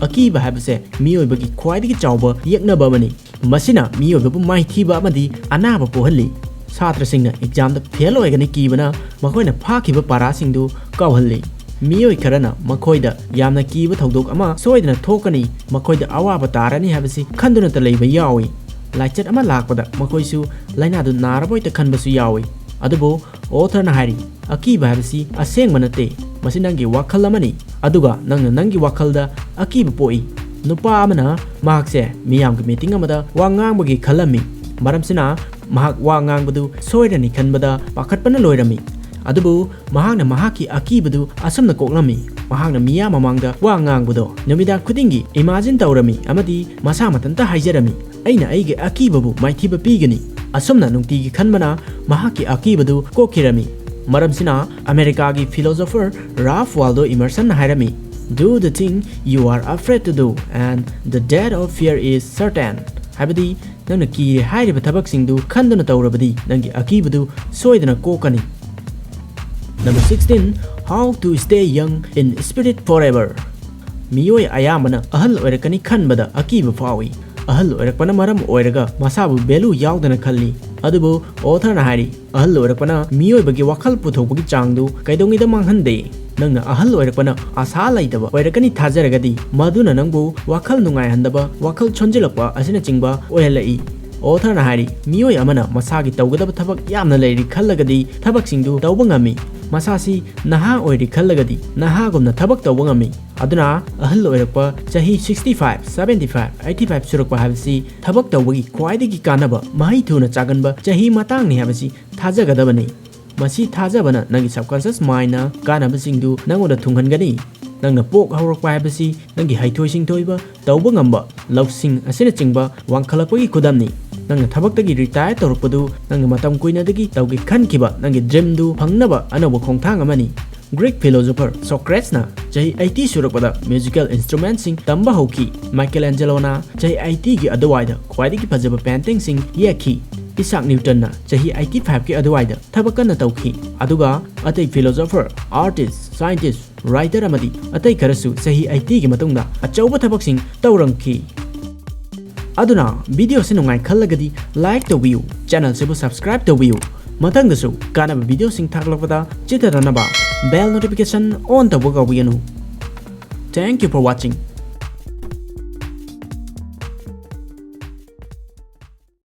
ꯑꯀꯤꯕ ꯍꯥꯏꯕꯁꯦ ꯃꯤꯑꯣꯏꯕꯒꯤ ꯈ꯭ꯋꯥꯏꯗꯒꯤ ꯆꯥꯎꯕ ꯌꯦꯛꯅꯕ ꯑꯃꯅꯤ꯫ ꯃꯁꯤꯅ ꯃꯤꯑꯣꯏꯕꯕꯨ ꯃꯥꯏꯊꯤꯕ ꯑꯃꯗꯤ ꯑꯅꯥꯕ ꯄꯣꯛꯍꯜꯂꯤ꯫ ꯁꯥꯇ꯭ꯔꯁꯤꯡꯅ examꯗ fail ꯑꯣꯏꯒꯅꯤ ꯀꯤꯕꯅ ꯃꯈꯣꯏꯅ ꯐꯥꯈꯤꯕ ꯄꯥꯔꯥꯁꯤꯡꯗꯨ ꯀꯥꯎꯍꯜꯂꯤ꯫ ꯃꯤꯑꯣꯏ ꯈꯔꯅ ꯃꯈꯣꯏꯗ ꯌꯥꯝꯅ ꯀꯤꯕ ꯊꯧꯗꯣꯛ ꯑꯃ ꯁꯣꯏꯗꯅ ꯊꯣꯛꯀꯅꯤ, ꯃꯈꯣꯏꯗ ꯑꯋꯥꯕ ꯇꯥꯔꯅꯤ ꯍꯥꯏꯕꯁꯤ ꯈꯟꯗꯨꯅꯇ ꯂꯩꯕ ꯌꯥꯎꯏ꯫ ꯂꯥꯏꯆꯠ ꯑꯃ ꯂꯥꯛꯄꯗ ꯃꯈꯣꯏꯁꯨ ꯂꯥꯏꯅꯥꯗꯨ ꯅꯥꯔꯕꯣꯏꯇ ꯈꯟꯕꯁꯨ ꯌꯥꯎꯏ꯫ ꯑꯗꯨꯕꯨ authorꯅ ꯍꯥꯏꯔꯤ, ꯑꯀꯤꯕ ꯍꯥꯏꯕꯁꯤ ꯑꯁꯦꯡꯕ ꯅꯠꯇꯦ, ꯃꯁꯤ ꯅꯪꯒꯤ ꯋꯥꯈꯜ ꯑꯃꯅꯤ꯫ ꯑꯗꯨꯒ ꯅꯪꯅ ꯅꯪꯒꯤ ꯋꯥꯈꯜꯗ ꯑꯀꯤꯕ ꯄꯣꯛꯏ꯫ ꯅꯨꯄꯥ ꯑꯃꯅ ꯃꯍꯥꯛꯁꯦ ꯃꯤꯌꯥꯝꯒꯤ meeting ꯑꯃꯗ ꯋꯥ ꯉꯥꯡꯕꯒꯤ ꯈꯜꯂꯝꯃꯤ꯫ ꯃꯔꯝꯁꯤꯅ ꯃꯍꯥꯛ ꯋꯥ ꯉꯥꯡꯕꯗꯨ ꯁꯣꯏꯔꯅꯤ ꯈꯟꯕꯗ ꯄꯥꯈꯠꯄꯅ ꯂꯣꯏꯔꯝꯃꯤ꯫ ꯑꯗꯨꯕꯨ ꯃꯍꯥꯛꯅ ꯃꯍꯥꯛꯀꯤ ꯑꯀꯤꯕꯗꯨ ꯑꯁꯨꯝꯅ ꯀꯣꯛꯂꯝꯃꯤ꯫ ꯃꯍꯥꯛꯅ ꯃꯤꯌꯥꯝ ꯃꯃꯥꯡꯗ ꯋꯥ ꯉꯥꯡꯕꯗꯣ ꯅꯨꯃꯤꯗꯥꯡ ꯈꯨꯗꯤꯡꯒꯤ imagine ꯇꯧꯔꯝꯃꯤ ꯑꯃꯗꯤ ꯃꯁꯥ ꯃꯊꯟꯇ ꯍꯥꯏꯖꯔꯝꯃꯤ, "ꯑꯩꯅ ꯑꯩꯒꯤ ꯑꯀꯤꯕꯕꯨ ꯃꯥꯏꯊꯤꯕ ꯄꯤꯒꯅꯤ"꯫ ꯑꯁꯨꯝꯅ ꯅꯨꯡꯇꯤꯒꯤ ꯈꯟꯕꯅ ꯃꯍꯥꯛꯀꯤ ꯑꯀꯤꯕꯗꯨ ꯀꯣꯛꯈꯤꯔꯝꯃꯤ꯫ ꯃꯔꯝꯁꯤꯅ ꯑꯃꯦꯔꯤꯀꯥꯒꯤ philosopher Ralph Waldo Emersonꯅ ꯍꯥꯏꯔꯝꯃꯤ, "Do the thing you are afraid to do, and the death of fear is certain." ꯍꯥꯏꯕꯗꯤ, ꯅꯪꯅ ꯀꯤꯔꯦ ꯍꯥꯏꯔꯤꯕ ꯊꯕꯛꯁꯤꯡꯗꯨ ꯈꯟꯗꯨꯅ ꯇꯧꯔꯕꯗꯤ ꯅꯪꯒꯤ ꯑꯀꯤꯕꯗꯨ ꯁꯣꯏꯗꯅ ꯀꯣꯛꯀꯅꯤ꯫ Number sixteen, how to stay young in spirit forever. ꯃꯤꯑꯣꯏ ꯑꯌꯥꯝꯕꯅ ꯑꯍꯜ ꯑꯣꯏꯔꯛꯀꯅꯤ ꯈꯟꯕꯗ ꯑꯀꯤꯕ ꯐꯥꯎꯏ꯫ ꯑꯍꯜ ꯑꯣꯏꯔꯛꯄꯅ ꯃꯔꯝ ꯑꯣꯏꯔꯒ ꯃꯁꯥꯕꯨ value ꯌꯥꯎꯗꯅ ꯈꯜꯂꯤ꯫ ꯑꯗꯨꯕꯨ authorꯅ ꯍꯥꯏꯔꯤ, ꯑꯍꯜ ꯑꯣꯏꯔꯛꯄꯅ ꯃꯤꯑꯣꯏꯕꯒꯤ ꯋꯥꯈꯜ ꯄꯨꯊꯣꯛꯄꯒꯤ ꯆꯥꯡꯗꯨ ꯀꯩꯗꯧꯉꯩꯗ ꯃꯥꯡꯍꯟꯗꯦ꯫ ꯅꯪꯅ ꯑꯍꯜ ꯑꯣꯏꯔꯛꯄꯅ ꯑꯁꯥ ꯂꯩꯇꯕ ꯑꯣꯏꯔꯛꯀꯅꯤ ꯊꯥꯖꯔꯒꯗꯤ, ꯃꯗꯨꯅ ꯅꯪꯕꯨ ꯋꯥꯈꯜ ꯅꯨꯡꯉꯥꯏꯍꯟꯗꯕ, ꯋꯥꯈꯜ ꯁꯣꯟꯖꯤꯜꯂꯛꯄ ꯑꯁꯤꯅꯆꯤꯡꯕ ꯑꯣꯏꯍꯜꯂꯛꯏ꯫ Authorꯅ ꯍꯥꯏꯔꯤ, ꯃꯤꯑꯣꯏ ꯑꯃꯅ ꯃꯁꯥꯒꯤ ꯇꯧꯒꯗꯕ ꯊꯕꯛ ꯌꯥꯝꯅ ꯂꯩꯔꯤ ꯈꯜꯂꯒꯗꯤ ꯊꯕꯛꯁꯤꯡꯗꯨ ꯇꯧꯕ ꯉꯝꯃꯤ꯫ ꯃꯁꯥꯁꯤ ꯅꯍꯥ ꯑꯣꯏꯔꯤ ꯈꯜꯂꯒꯗꯤ ꯅꯍꯥꯒꯨꯝꯅ ꯊꯕꯛ ꯇꯧꯕ ꯉꯝꯃꯤ꯫ ꯑꯗꯨꯅ ꯑꯍꯜ ꯑꯣꯏꯔꯛꯄ, ꯆꯍꯤ sixty five, seventy five, eighty five ꯁꯨꯔꯛꯄ ꯍꯥꯏꯕꯁꯤ ꯊꯕꯛ ꯇꯧꯕꯒꯤ ꯈ꯭ꯋꯥꯏꯗꯒꯤ ꯀꯥꯟꯅꯕ, ꯃꯍꯩ ꯊꯨꯅ ꯆꯥꯒꯟꯕ ꯆꯍꯤ ꯃꯇꯥꯡꯅꯤ ꯍꯥꯏꯕꯁꯤ ꯊꯥꯖꯒꯗꯕꯅꯤ꯫ ꯃꯁꯤ ꯊꯥꯖꯕꯅ ꯅꯪꯒꯤ subconscious mindꯅ ꯀꯥꯟꯅꯕꯁꯤꯡꯗꯨ ꯅꯪꯉꯣꯟꯗ ꯊꯨꯡꯍꯟꯒꯅꯤ꯫ ꯅꯪꯅ ꯄꯣꯛ ꯍꯧꯔꯛꯄ ꯍꯥꯏꯕꯁꯤ ꯅꯪꯒꯤ ꯍꯩꯊꯣꯏ ꯁꯤꯡꯊꯣꯏꯕ, ꯇꯧꯕ ꯉꯝꯕ, ꯂꯧꯁꯤꯡ ꯑꯁꯤꯅꯆꯤꯡꯕ ꯋꯥꯡꯈꯠꯂꯛꯄꯒꯤ ꯈꯨꯗꯝꯅꯤ꯫ ꯅꯪꯅ ꯊꯕꯛꯇꯒꯤ retire ꯇꯧꯔꯛꯄꯗꯨ ꯅꯪꯅ ꯃꯇꯝ ꯀꯨꯏꯅꯗꯒꯤ ꯇꯧꯒꯦ ꯈꯟꯈꯤꯕ ꯅꯪꯒꯤ dreamꯗꯨ ꯐꯪꯅꯕ ꯑꯅꯧꯕ ꯈꯣꯡꯊꯥꯡ ꯑꯃꯅꯤ꯫ Greek philosopher Socratesꯅ ꯆꯍꯤ eighty ꯁꯨꯔꯛꯄꯗ musical instrumentꯁꯤꯡ ꯇꯝꯕ ꯍꯧꯈꯤ꯫ Michelangeloꯅ ꯆꯍꯤ eightyꯒꯤ ꯑꯗꯨꯋꯥꯏꯗ ꯈ꯭ꯋꯥꯏꯗꯒꯤ ꯐꯖꯕ paintingꯁꯤꯡ ꯌꯦꯛꯈꯤ꯫ Isaac Newtonꯅ ꯆꯍꯤ eighty fiveꯀꯤ ꯑꯗꯨꯋꯥꯏꯗ ꯊꯕꯛ ꯀꯟꯅ ꯇꯧꯈꯤ꯫ ꯑꯗꯨꯒ ꯑꯇꯩ philosopher, artist, scientist, writer ꯑꯃꯗꯤ ꯑꯇꯩ ꯈꯔꯁꯨ ꯆꯍꯤ eightyꯒꯤ ꯃꯇꯨꯡꯗ ꯑꯆꯧꯕ ꯊꯕꯛꯁꯤꯡ ꯇꯧꯔꯝꯈꯤ꯫ ꯑꯗꯨꯅ video ꯑꯁꯤ ꯅꯨꯡꯉꯥꯏ ꯈꯜꯂꯒꯗꯤ like ꯇꯧꯕꯤꯌꯨ, channelꯁꯤꯕꯨ subscribe ꯇꯧꯕꯤꯌꯨ꯫ ꯃꯊꯪꯗꯁꯨ ꯀꯥꯟꯅꯕ videoꯁꯤꯡ ꯊꯥꯒꯠꯂꯛꯄꯗ ꯆꯤꯊꯗꯅꯕ bell notification on ꯇꯧꯕ ꯀꯥꯎꯕꯤꯒꯅꯨ꯫ Thank you for watching.